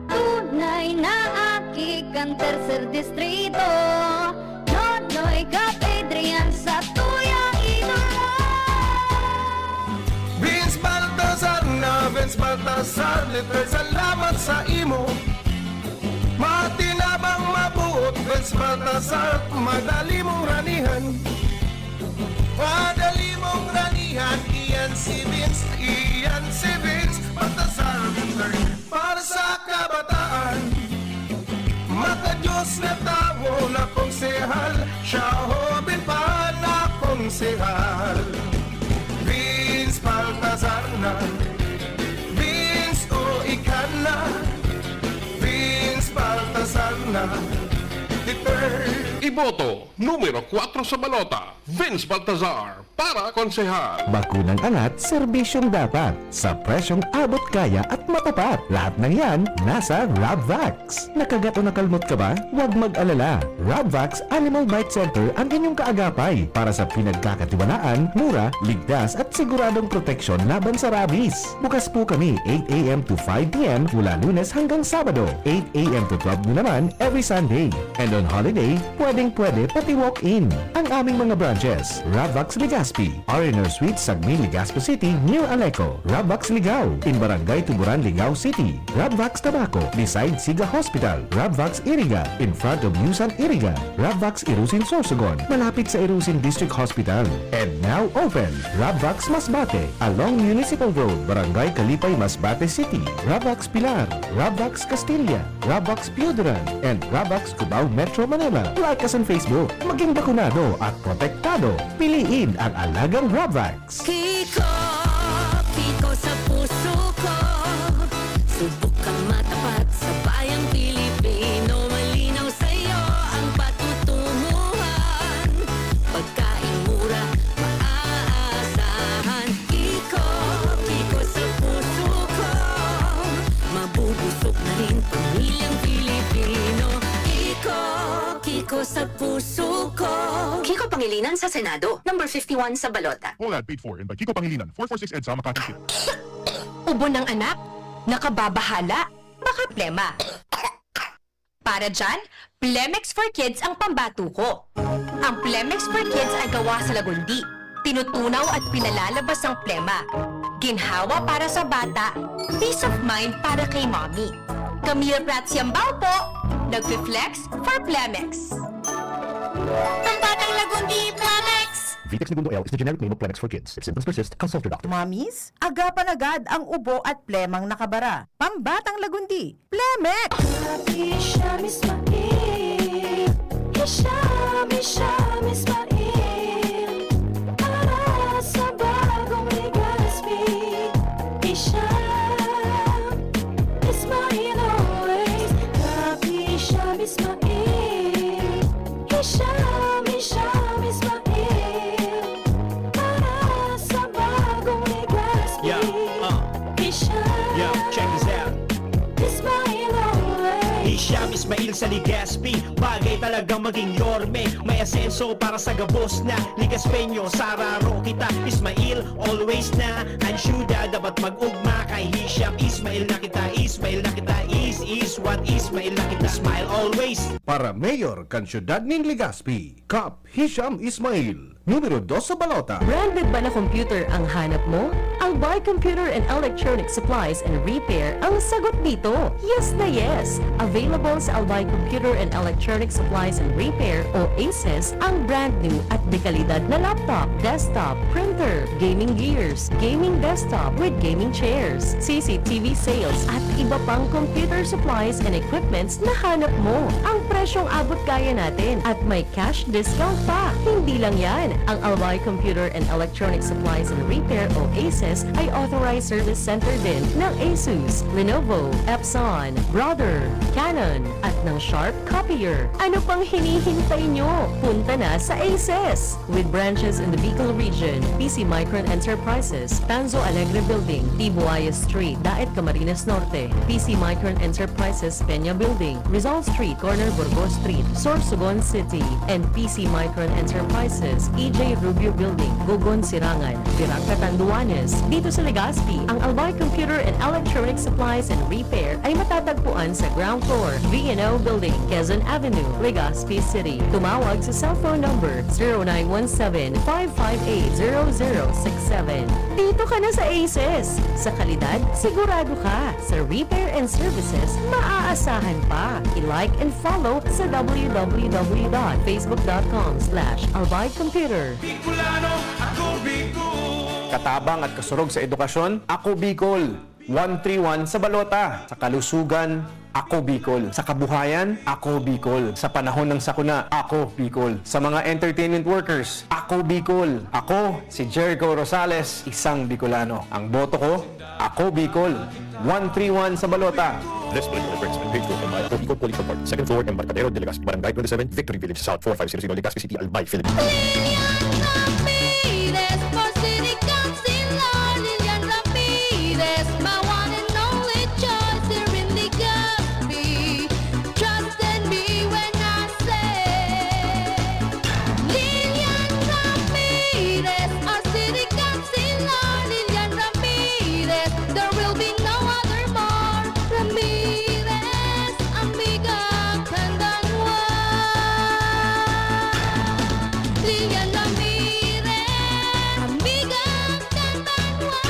Tunay na aki kan Tercer Distrito. Nonoy Kap Adrian sa tuyang idolo. Vince Baltazar na, Vince Baltazar, literal salamat sa imo. Matinabang, mabuot, Vince Baltazar, madali mong ranihan. Madali mong ranihan, Sihal. Vince Baltazar na. Vince o ikan na. Vince Baltazar na. Iboto, numero kwatro sa balota, Vince Baltazar, para konsehal. Bakunang angat, serbisyong dapat. Sa presyong abot kaya at matapat. Lahat ng yan, nasa Rabvax. Nakagat o nakalmot ka ba? Huwag mag-alala. Rabvax Animal Bite Center ang inyong kaagapay para sa pinagkakatiwalaan, mura, ligtas at siguradong proteksyon laban sa rabies. Bukas po kami eight a m to five p m mula Lunes hanggang Sabado, eight a m to twelve noon naman every Sunday. And on holiday, pwedeng-pwede pati walk-in. Ang aming mga branches, Rabvax Legazpi, R and R Suite, Sagmin, Legazpi City, near Aleco, Rabvax Ligao, in Barangay Tuburan, Ligao City, Rabvax Tabaco, beside Siga Hospital, Rabvax Iriga, in front of Yusan Iriga, Rabvax Irusin Sorsogon, malapit sa Irusin District Hospital. And now open, Rabvax Masbate, along Municipal Road, Barangay Kalipay, Masbate City, Rabvax Pilar, Rabvax Castilla, Rabvax Pioduran, and Rabvax Cubao, Metro Manila. Like us on Facebook. Maging bakunado at protektado. Piliin ang alagang Rabvax. Kiko, Kiko sa puso ko. Subok kang matapat sa bayang Pilipino. Malinaw sa'yo ang patutunguhan. Pagkain mura, maaasahan. Kiko, Kiko sa puso ko. Mabubusog na rin pamilyang Pilipino. Kiko, Kiko sa puso ko. Kiko Pangilinan sa Senado, number fifty-one sa balota. Collab paid for and by Kiko Pangilinan, four four six EDSA, Makati City. Ubo ng anak? Nakababahala? Baka plema. Para dyan, Plemex for Kids ang pambato ko. Ang Plemex for Kids ay gawa sa lagundi. Tinutunaw at pinalalabas ang plema. Ginhawa para sa bata, peace of mind para kay mommy. Camille Prats Yambao po, nagfi-flex for Plemex. Pambatang lagundi, Plemex! Vitex Negundo L is the generic name of Plemex for Kids. If symptoms persist, consult your doctor. Mommies, agapan agad ang ubo at plemang nakabara. Pambatang lagundi, Plemex! Hisham Ismail. Hisham, Hisham Ismail. Para sa bagong Legazpi. Hisham Ismail always. Rap Hisham Ismail. Hisham, Hisham Ismail. Para sa bagong Legazpi. Yeah, uh. Hisham. Yeah, check this out. Ismail always. Hisham Ismail sa Legazpi. Bagay talagang maging yorme. May asenso para sa gabos na Legazpeño. Sararo kita, Ismail always na. Ang syudad dapat mag-ugma kay Hisham Ismail na kita. Ismail na kita, is, is what Ismail na kita. Smile always. Para mayor kan siyudad nin Legazpi, Kap Hisham Ismail, numero dos sa balota. Branded ba na computer ang hanap mo? Albay Computer and Electronic Supplies and Repair ang sagot dito. Yes na yes! Available sa Albay Computer and Electronic Supplies and Repair o ACES ang brand new at dekalidad na laptop, desktop, printer, gaming gears, gaming desktop with gaming chairs, C C T V sales at iba pang computer supplies and equipments na hanap mo. Ang presyong abot kaya natin at may cash discount pa. Hindi lang yan, ang Albay Computer and Electronic Supplies and Repair o ACES ay authorized service center din ng Asus, Lenovo, Epson, Brother, Canon, at ng Sharp Copier. Ano pang hinihintay nyo? Punta na sa ACES! With branches in the Bicol region, P C Micron Enterprises, Tanzo Alegre Building, Tibuaya Street, Daet, Camarines Norte, P C Micron Enterprises, Peña Building, Rizal Street, corner Burgos Street, Sorsogon City, and P C Micron Enterprises, E J Rubio Building, Gogon, Sirangan, Virac, Catanduanes. Dito sa Legazpi, ang Albay Computer and Electronic Supplies and Repair ay matatagpuan sa ground floor, V and O Building, Quezon Avenue, Legazpi City. Tumawag sa cellphone number zero nine one seven, five five eight, zero zero six seven. Dito ka na sa ACES! Sa kalidad, sigurado ka. Sa repair and services, maaasahan pa. I-like and follow sa w w w dot facebook dot com slash albay computer. Bicolano, ako Bicol! Katabang at kasurog sa edukasyon, ako Bicol! one three one sa balota. Sa kalusugan, ako Bicol. Sa kabuhayan, ako Bicol. Sa panahon ng sakuna, ako Bicol. Sa mga entertainment workers, ako Bicol. Ako si Jericho Rosales, isang Bicolano. Ang boto ko, ako Bicol. one three one sa balota. This political advertisement paid for by Ako Bicol Police Report, second floor, Embarcadero de Legazpi, Barangay twenty-seven, Victory Village South, four five zero zero, Legazpi City, Albay, Philippines. Lilian Ramirez for City Councilor. Lilian Ramirez, my one and only choice here in Legazpi. Trust in me when I say, Lilian Ramirez, our City Councilor. Lilian Ramirez, there will be no other more. Ramirez, amiga, kandangwa. Lilian Ramirez, amiga, kandangwa.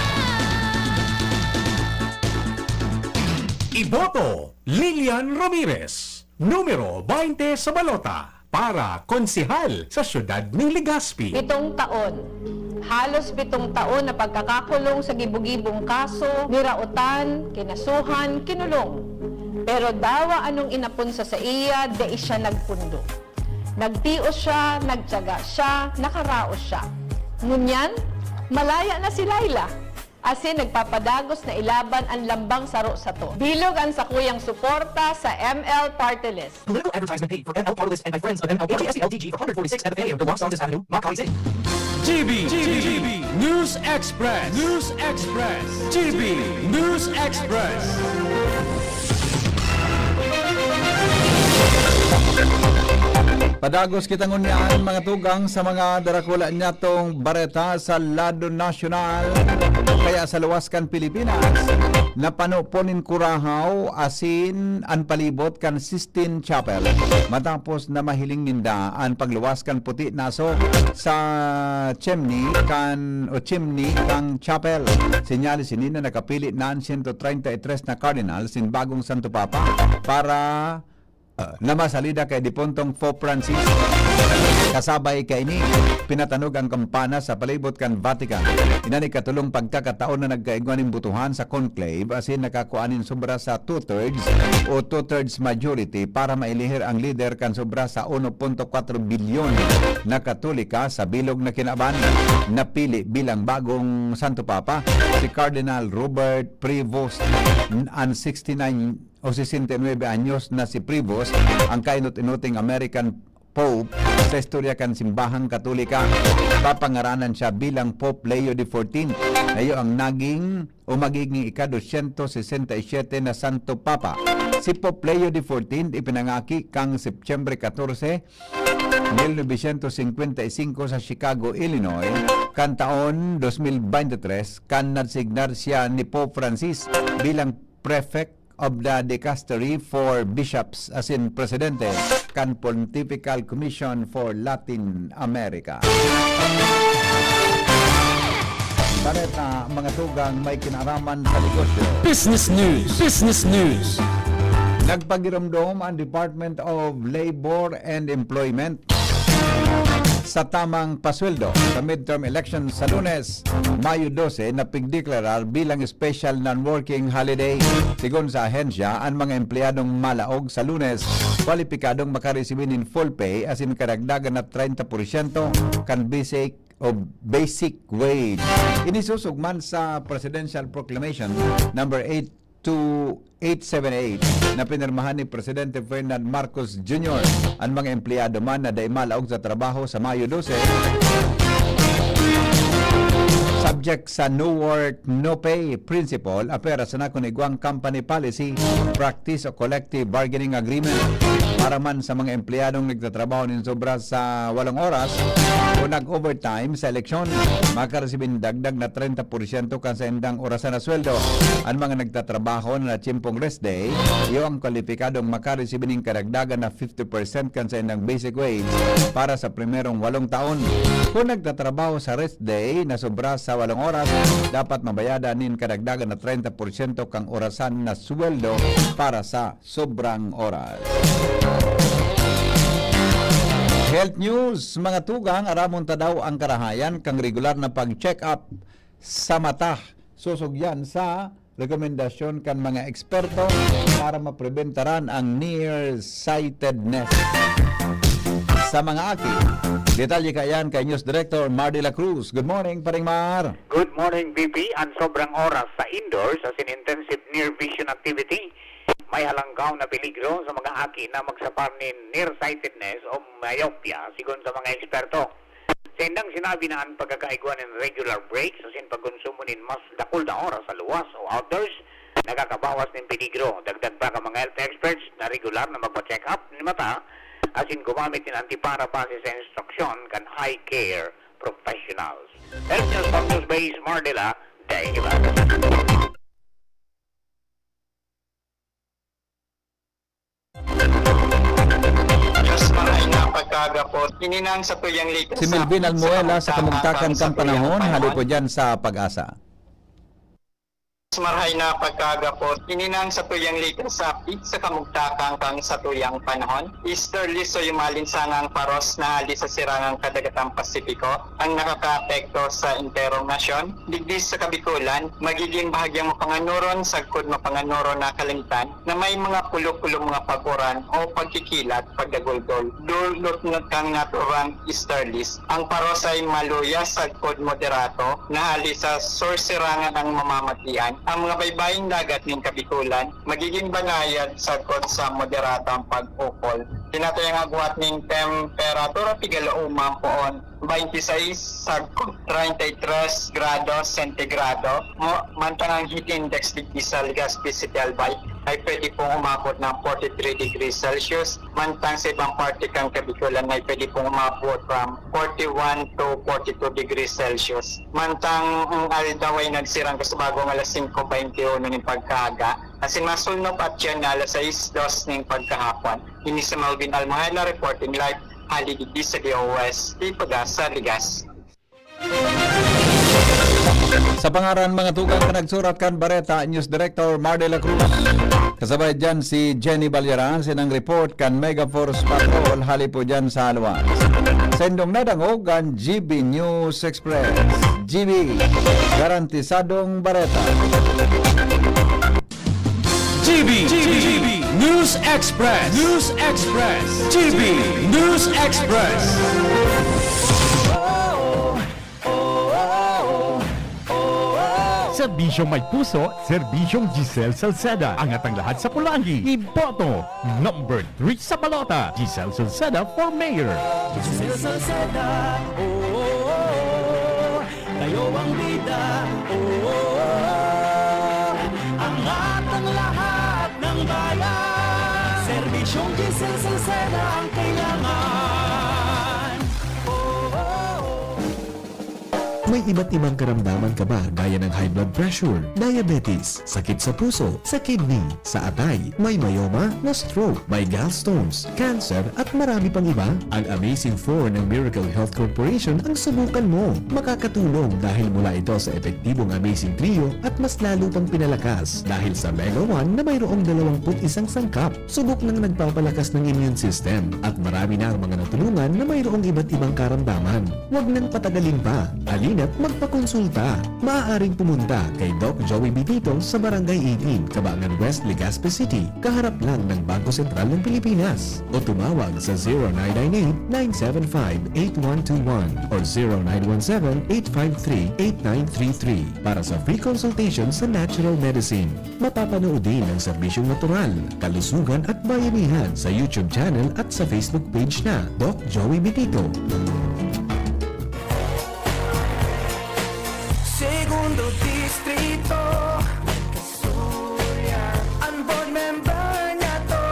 Iboto, Lilian Ramirez, numero twenty sa balota, para konsehal sa siyudad nin Legazpi. Pitong taon. Halos pitong taon na pagkakakulong sa gibo-gibong kaso, niraotan, kinasuhan, kinulong. Pero dawa anong inapon sa saiya, dai siya nagpundo. Nagtios siya, nagtiyaga siya, nakaraos siya. Ngunyan, malaya na si Laila. Asin nagpapadagos na ilaban an lambang saro sato. Bilog an sakuyang suporta sa M L Party List. Political advertisement paid for M L Party List and by friends of M L Party List. L T G four forty-six F F A M, Duwang Santos Avenue, Makati City. G B, G B, News Express, News Express, G B, News Express. Padagos kita ngunyan, mga tugang, sa mga darakula nyatong bareta sa lado nasyonal o kaya sa luwas kan Pilipinas. Napano po nin kurahaw asin an palibot kan Sistine Chapel matapos na mahiling ninda an pagluwas kan puti na aso sa chimney kan, o chimney kan chapel. Sinyales ini na nakapili na an sento treinta y tres na cardinal sin bagong Santo Papa para ah, na masalida kay dipuntong Pope Francis. Kasabay kaini, pinatanog ang kampana sa palibot kan Vatican. Iyan an ikatolong pagkakataon na nagkaigwa nin botohan sa conclave, asin nakakua nin sobra sa two-thirds o two-thirds majority para maelihir ang lider kan sobra sa uno punto kwatro bilyon na Katolika sa bilog na kinaban. Napili bilang bagong Santo Papa si Cardinal Robert Prevost, an sixty-nine o sesenta y nuebe anyos na si Prevost, ang kainot-inoting American Pope sa istorya kan Simbahang Katolika. Papangaranan siya bilang Pope Leo the fourteenth. Iyo ang naging o magiging ika-dosyentos sesenta y siyete na Santo Papa. Si Pope Leo the fourteenth ipinangaki kan Setyembre katorse, mil novecientos singkwenta y singko sa Chicago, Illinois. Kan taon dos mil bente tres, kan nadesignar siya ni Pope Francis bilang Prefect of the Dicastery for Bishops, asin presidente kan Pontifical Commission for Latin America. Bareta, mga tugang, may kinaaraman sa negosyo. Business News. Business News. Nagpagiromdom ang Department of Labor and Employment sa tamang pasweldo sa midterm election sa Lunes, Mayo dose, na pigdeklarar bilang special non-working holiday. Sigon sa ahensya, an mga empleyadong malaog sa Lunes, kwalipikadong makaresibi nin full pay asin karagdagan na treinta porsyento kan basic o basic wage. Ini susog man sa Presidential Proclamation number eight two eight seven eight na pinirmahan ni Presidente Ferdinand Marcos Junior. An mga empleyado man na dai malaog sa trabaho sa Mayo dose, subject sa no work, no pay principle, apwera sana kun igwang company policy, practice o collective bargaining agreement. Para man sa mga empleyadong nagtatrabaho nin sobra sa walong oras o nag-overtime sa eleksyon, makaresibi nin dagdag na treinta porsyento kan saindang orasan na sweldo. An mga nagtatrabaho na natiyempong rest day, iyo ang kwalipikadong makaresibi nin karagdagan na fifty percent kan saindang basic wage para sa primerong walong taon. Kun nagtatrabaho sa rest day na sobra sa walong oras, dapat mabayadan nin karagdagan na treinta porsyento kan orasan na sweldo para sa sobrang oras. Health news, mga tugang, aramon ta daw ang karahayan kan regular na pag-check-up sa mata. Sosog yan sa rekomendasyon kan mga eksperto para mapreventaran ang nearsightedness sa mga aki. Detalye kaiyan kay News Director Mar de la Cruz. Good morning, Paring Mar. Good morning, B P. Ang sobrang oras sa indoors, as in intensive near vision activity, may halanggaw na peligro sa mga aki na magsapar nin nearsightedness o myopia, sigon sa mga eksperto. Sa indang sinabi na an pagkakaigwa nin regular breaks asin pagkonsumo nin mas dakul na oras sa luwas o outdoors, nakakabawas nin peligro. Dagdag pa kan mga health experts na regular na magpa-check up nin mata asin gumamit nin antipara base sa instruksyon kan eye care professionals. Health News from News Base, Mar de la, Dainiba. Diyos, maray na pagkagapot. Ini na ang satuyang likas. Si Melvin Almuela sa kamugtakan kan panahon, hali po dyan sa Pag-asa. Diyos, maray na pagkagapot. Ini na ang satuyang likas sa, sa kamugtakan kan satuyang panahon. Easterly, so, yumalin sana ang paros na hali sa sirangang kadagatang Pasipiko ang nakakaapekto sa enterong nasyon. Digdi sa Kabikulan, magiging bahagyang mapanganuron sagkod mapanganuron na kalangitan na may mga pulo-pulo mga paguran o pagkikilat, pagdaguldol. Dulot na kan naturang easterlies. Ang paros ay maluya sagkod moderato na hali sa sur sirangan ang mamamatian. Ang mga baybaying dagat nin Kabikulan, magigin banayad sagkod sa moderatong pag-ukol. Tinatayang agwat nin temperatura pigalauma poon, twenty-six sagkod treinta y tres grados sentigrado. Mo-, mantang ang heat index digdi sa Legazpi City, Albay, ay pwede pong umabot ng forty-three degrees Celsius, mantang sa ibang parte kan Kabikulan ay pwede pong umabot from forty-one to forty-two degrees Celsius. Mantang ang aldaw ay nagsirang kasabagong alas singko baynte uno nin pagkaaga, asin masulnop at yan na alas sais dos nin pagkahapon. Ini si Melvin Almohela reporting live hali digdi sa D O S, Tipaga sa Ligas. Sa pangaran mga tugang na nagsurat kan bareta, News Director Mar de la Cruz. Kasabay dyan si Jenny Balyara, sinang report kan Mega Force Patrol, hali po dyan sa Aluan. Sa indong nadangog, ang G B News Express. G B, garantisadong bareta. G B, G B, News Express, News Express, G B News Express. Serbisyong may puso, serbisyong Giselle Salceda. Angat ang lahat sa Pulangi. Iboto, number three sa balota, Giselle Salceda for mayor. Giselle Salceda, oo, kayo ang bida, oo, angat ang lahat ng bayan. Serbisyong Giselle Salceda ang kailangan. Oo. May iba't ibang karamdaman ka ba, gaya ng high blood pressure, diabetes, sakit sa puso, sa kidney, sa atay, may myoma, na-stroke, may gallstones, cancer, at marami pang iba? Ang Amazing Four ng Miracle Health Corporation ang subukan mo. Makakatulong dahil mula ito sa epektibong Amazing Trio at mas lalo pang pinalakas dahil sa Mega One na mayroong dalawampu't isang sangkap. Subok nang nagpapalakas ng immune system at marami na ang mga natulungan na mayroong iba't ibang karamdaman. Huwag nang patagalin pa. Halina't magpakonsulta. Maaaring pumunta kay Doc Joey Bitito sa Barangay eighteen, Cabangan West, Legazpi City, kaharap lang ng Bangko Sentral ng Pilipinas. O tumawag sa zero nine nine eight, nine seven five, eight one two one or zero nine one seven, eight five three, eight nine three three para sa free consultation sa natural medicine. Mapapanood din ang serbisyong natural, kalusugan at bayanihan sa YouTube channel at sa Facebook page na Doc Joey Bitito. Segundo Distrito, an board member niya to.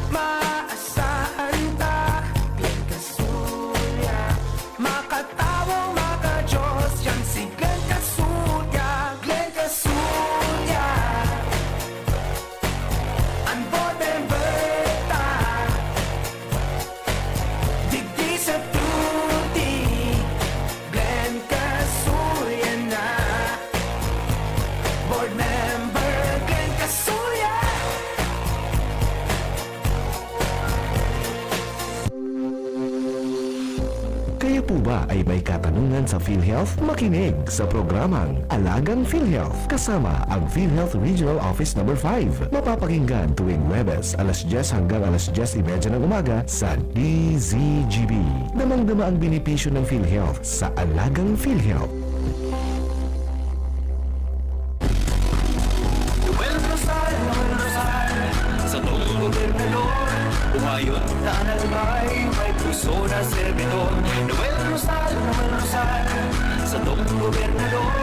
Maasahan ta, Glenn Casulla. Makatawo, maka-Diyos, yan si Glenn Casulla, Glenn Casulla. An board member ta. Tanungan sa PhilHealth, makinig sa programang Alagang PhilHealth kasama ang PhilHealth Regional Office Number five. Mapapakinggan tuwing Huwebes, alas dyes hanggang alas dyes y media ng umaga sa D Z G B. Damang-dama ang benepisyo ng PhilHealth sa Alagang PhilHealth. Noel Rosal, Noel Rosal, satong gobernador. Umayon ta an Albay, may puso na serbidor. Noel Rosal, Noel Rosal, satong gobernador.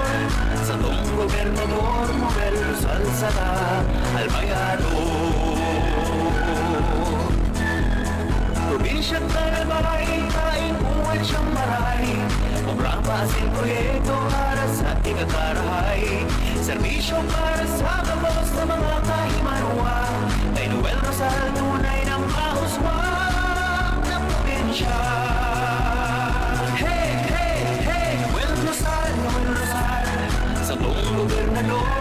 Satong gobernador, Noel Rosal sana, Albayano. Probinsya kan Albay, kain buhay siyang maray. Programa asin proyekto para sa ikakarahay. Serbisyo para sa gabos na mga kahimanwa. Kay Noel Rosal, tunay na mauswag na probinsya. Hey, hey, hey! Noel Rosal, Noel Rosal, satong gobernador.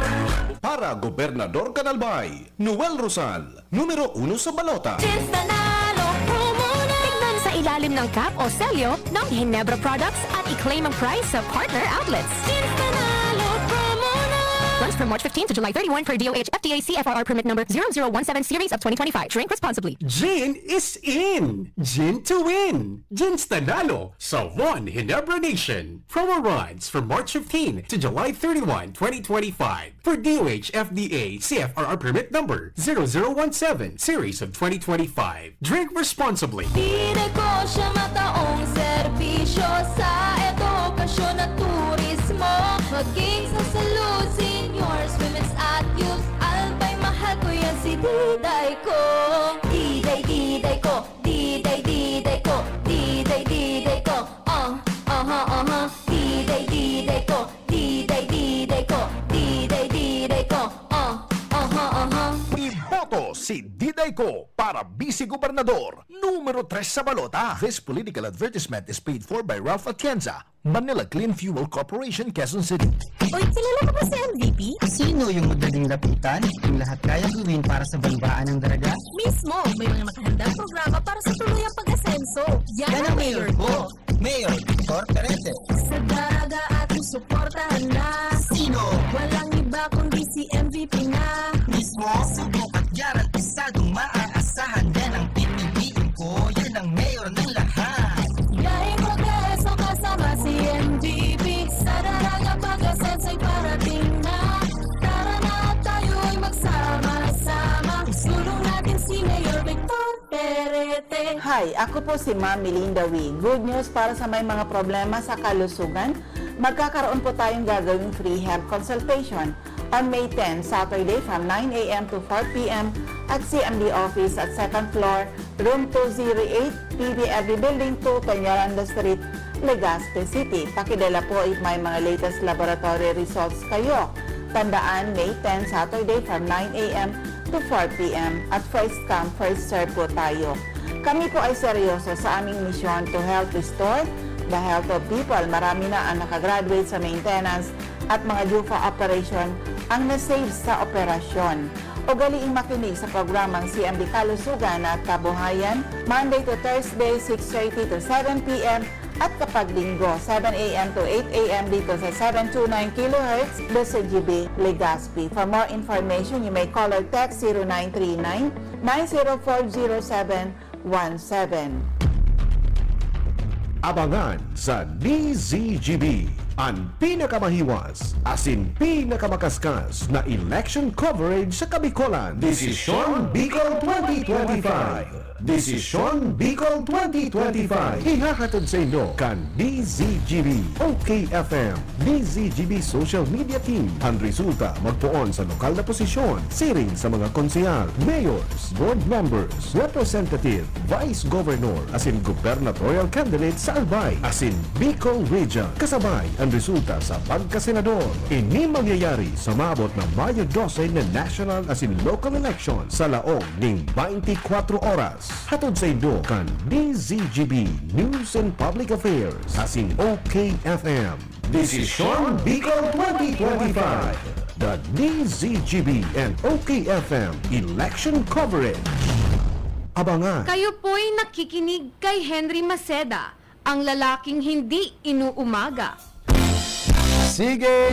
Para Gobernador kan Albay, Noel Rosal, numero uno sa balota. Jeans Nanalo Promo na! Tignan sa ilalim ng cap o selyo ng Ginebra products at i-claim ang prize sa partner outlets. Jeans Nanalo Promo na! Runs from March fifteen to July thirty-one per D O H F D A C F R R permit number zero zero one seven series of twenty twenty-five. Drink responsibly. Gin is in! Gin to win! Jeans Nanalo sa One Ginebra Nation. Promo runs from March fifteen to July thirty-one, twenty twenty-five. For D O H F D A C F R R permit number zero zero one seven series of twenty twenty-five. Drink responsibly. Diday ko siya mataong serbisyo sa edukasyon at turismo. Maging sa salud, seniors, women's at youth. Albay, mahal ko yan si Diday ko. Diday, Diday ko. Diday, Diday ko. Diday, Diday ko. Ah, aha, aha. Diday, Diday ko. Diday, Diday ko. Diday, Diday ko. Ah, aha, aha. Iboto si Diday ko para Vice Gobernador, numero tres sa balota. This political advertisement is paid for by Ralph Atienza, Manila Clean Fuel Corporation, Quezon City. Uy, kilala mo ba si M V P? Sino yung madaling lapitan? Yung lahat kaya gawin para sa banwaan ng Daraga? Mismo! May mga nakahandang programa para sa tuluyang pag-asenso. Yan ang mayor ko! Mayor Victor Perete. Sa Daraga ating suportahan na. Sino? Walang iba kundi si M V P na. Mismo, subok at garantisadong maaasahan. Yan ang pipiliin ko, yan ang mayor ng lahat. Gayong progreso kasama si M V P. Sa Daraga pag-asenso'y parating na. Tara na tayo'y magsama-sama. Isulong natin si Mayor Victor Perete. Hi, ako po si Ma'am Melinda Wee. Good news para sa may mga problema sa kalusugan. Magkakaroon po tayong gagawing free health consultation on May ten, Saturday, from nine a m to four p m at C M D office at second floor, room two zero eight, P B L V Building two, Peñaranda Street, Legazpi City. Pakidala po if may mga latest laboratory results kayo. Tandaan, May ten, Saturday, from nine a m to four p m at first come, first serve po tayo. Kami po ay seryoso sa aming misyon to help restore the health of people. Marami na ang nakagraduate sa maintenance at mga D U F A operation ang na-save sa operasyon. Ugaliing makinig sa programang C M D Kalusugan at Kabuhayan, Monday to Thursday, six thirty to seven p m, at kapag Linggo, seven a m to eight a m dito sa seven two nine kilohertz, Doce G B, Legazpi. For more information, you may call or text zero nine three nine, nine zero four, zero seven one seven. Abangan sa D Z G B an pinakamahiwas asin pinakamakaskos na election coverage sa Kabikolan. Desisyon Bicol twenty twenty-five. Desisyon Bicol twenty twenty-five. Ihahatod sa inyo kan D Z G B, O K F M, D Z G B Social Media Team. An resulta magpoon sa lokal na posisyon, siring sa mga konsehal, mayors, board members, representative, vice governor, asin gubernatorial candidate sa Albay, asin Bicol Region. Kasabay an resulta sa pagkasenador. Ini mangyayari sa maabot na Mayo dose na national asin local election sa laog ning twenty-four oras. Hatod sa inyo kan D Z G B News and Public Affairs asin O K F M. Desisyon Bicol twenty twenty-five. The D Z G B and O K F M Election Coverage. Abangan. Kayo po'y nakikinig kay Henry Maceda, Ang lalaking hindi inuumaga. Sige!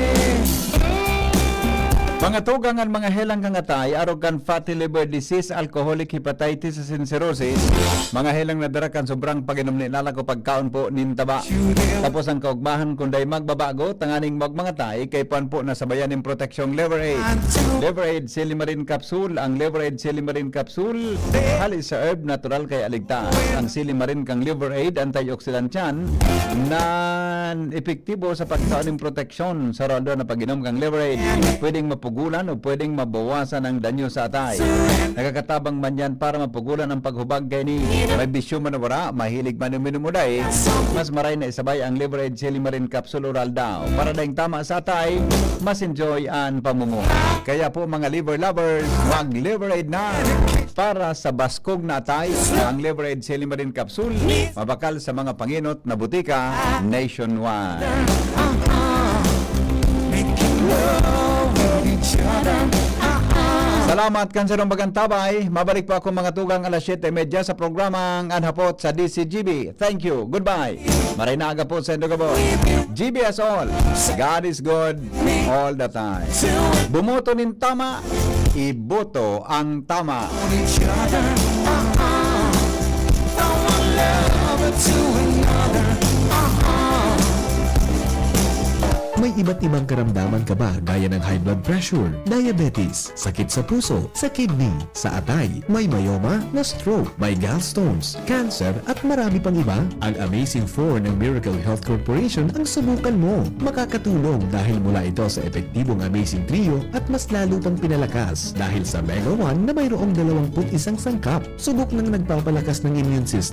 Mga tugang, an mga helang kan atay, arog kan fatty liver disease, alcoholic hepatitis asin cirrhosis, mga helang na dara kan sobrang pag-inom nin alak o pagkaon po nin taba. Tapos an kaogmahan, kun dai magbabago, tanganing mag-, mga atay, kaipuhan po na sabayan nin proteksyong Liver Aid. Liver Aid Silimarin Capsule. Ang Liver Aid Silimarin Capsule, hali sa herb, natural kaya ligtas. Ang Silimarin kan Liver Aid, antioxidant yan, na epektibo sa pagtao nin proteksyon sa aldaw-aldaw na pag-inom kan Liver Aid. Pwedeng mapugulan o pwedeng mabawasan ang danyo sa atay. Nakakatabang man yan para mapugulan ang paghubag kaini. May bisyo man o wara, mahilig man uminom o dai, mas maray na isabay ang Liver Aid Silimarin Capsule Oral daw. Para daing tama sa atay, mas enjoy an pamumuhay. Kaya po, mga liver lovers, mag-Liver Aid na! Para sa baskog na atay, ang Liver Aid Silimarin Capsule, mabakal sa mga pangenot na butika nationwide. Salamat kan sarong pag-antabay. Mabalik po ako, mga tugang, alas siyete y media sa programang An Hapot sa D C G B. Thank you. Goodbye. Maray na aga po sa indo gabos. G B as all. God is good all the time. Bumoto nin tama, iboto ang tama. May iba't ibang karamdaman ka ba, gaya ng high blood pressure, diabetes, sakit sa puso, sa kidney, sa atay, may myoma, na-stroke, may gallstones, cancer, at marami pang iba? Ang Amazing Four ng Miracle Health Corporation ang subukan mo. Makakatulong dahil mula ito sa epektibong Amazing Trio at mas lalo pang pinalakas dahil sa Mega One na mayroong dalawampu't isang sangkap. Subok ng nagpapalakas ng immune system.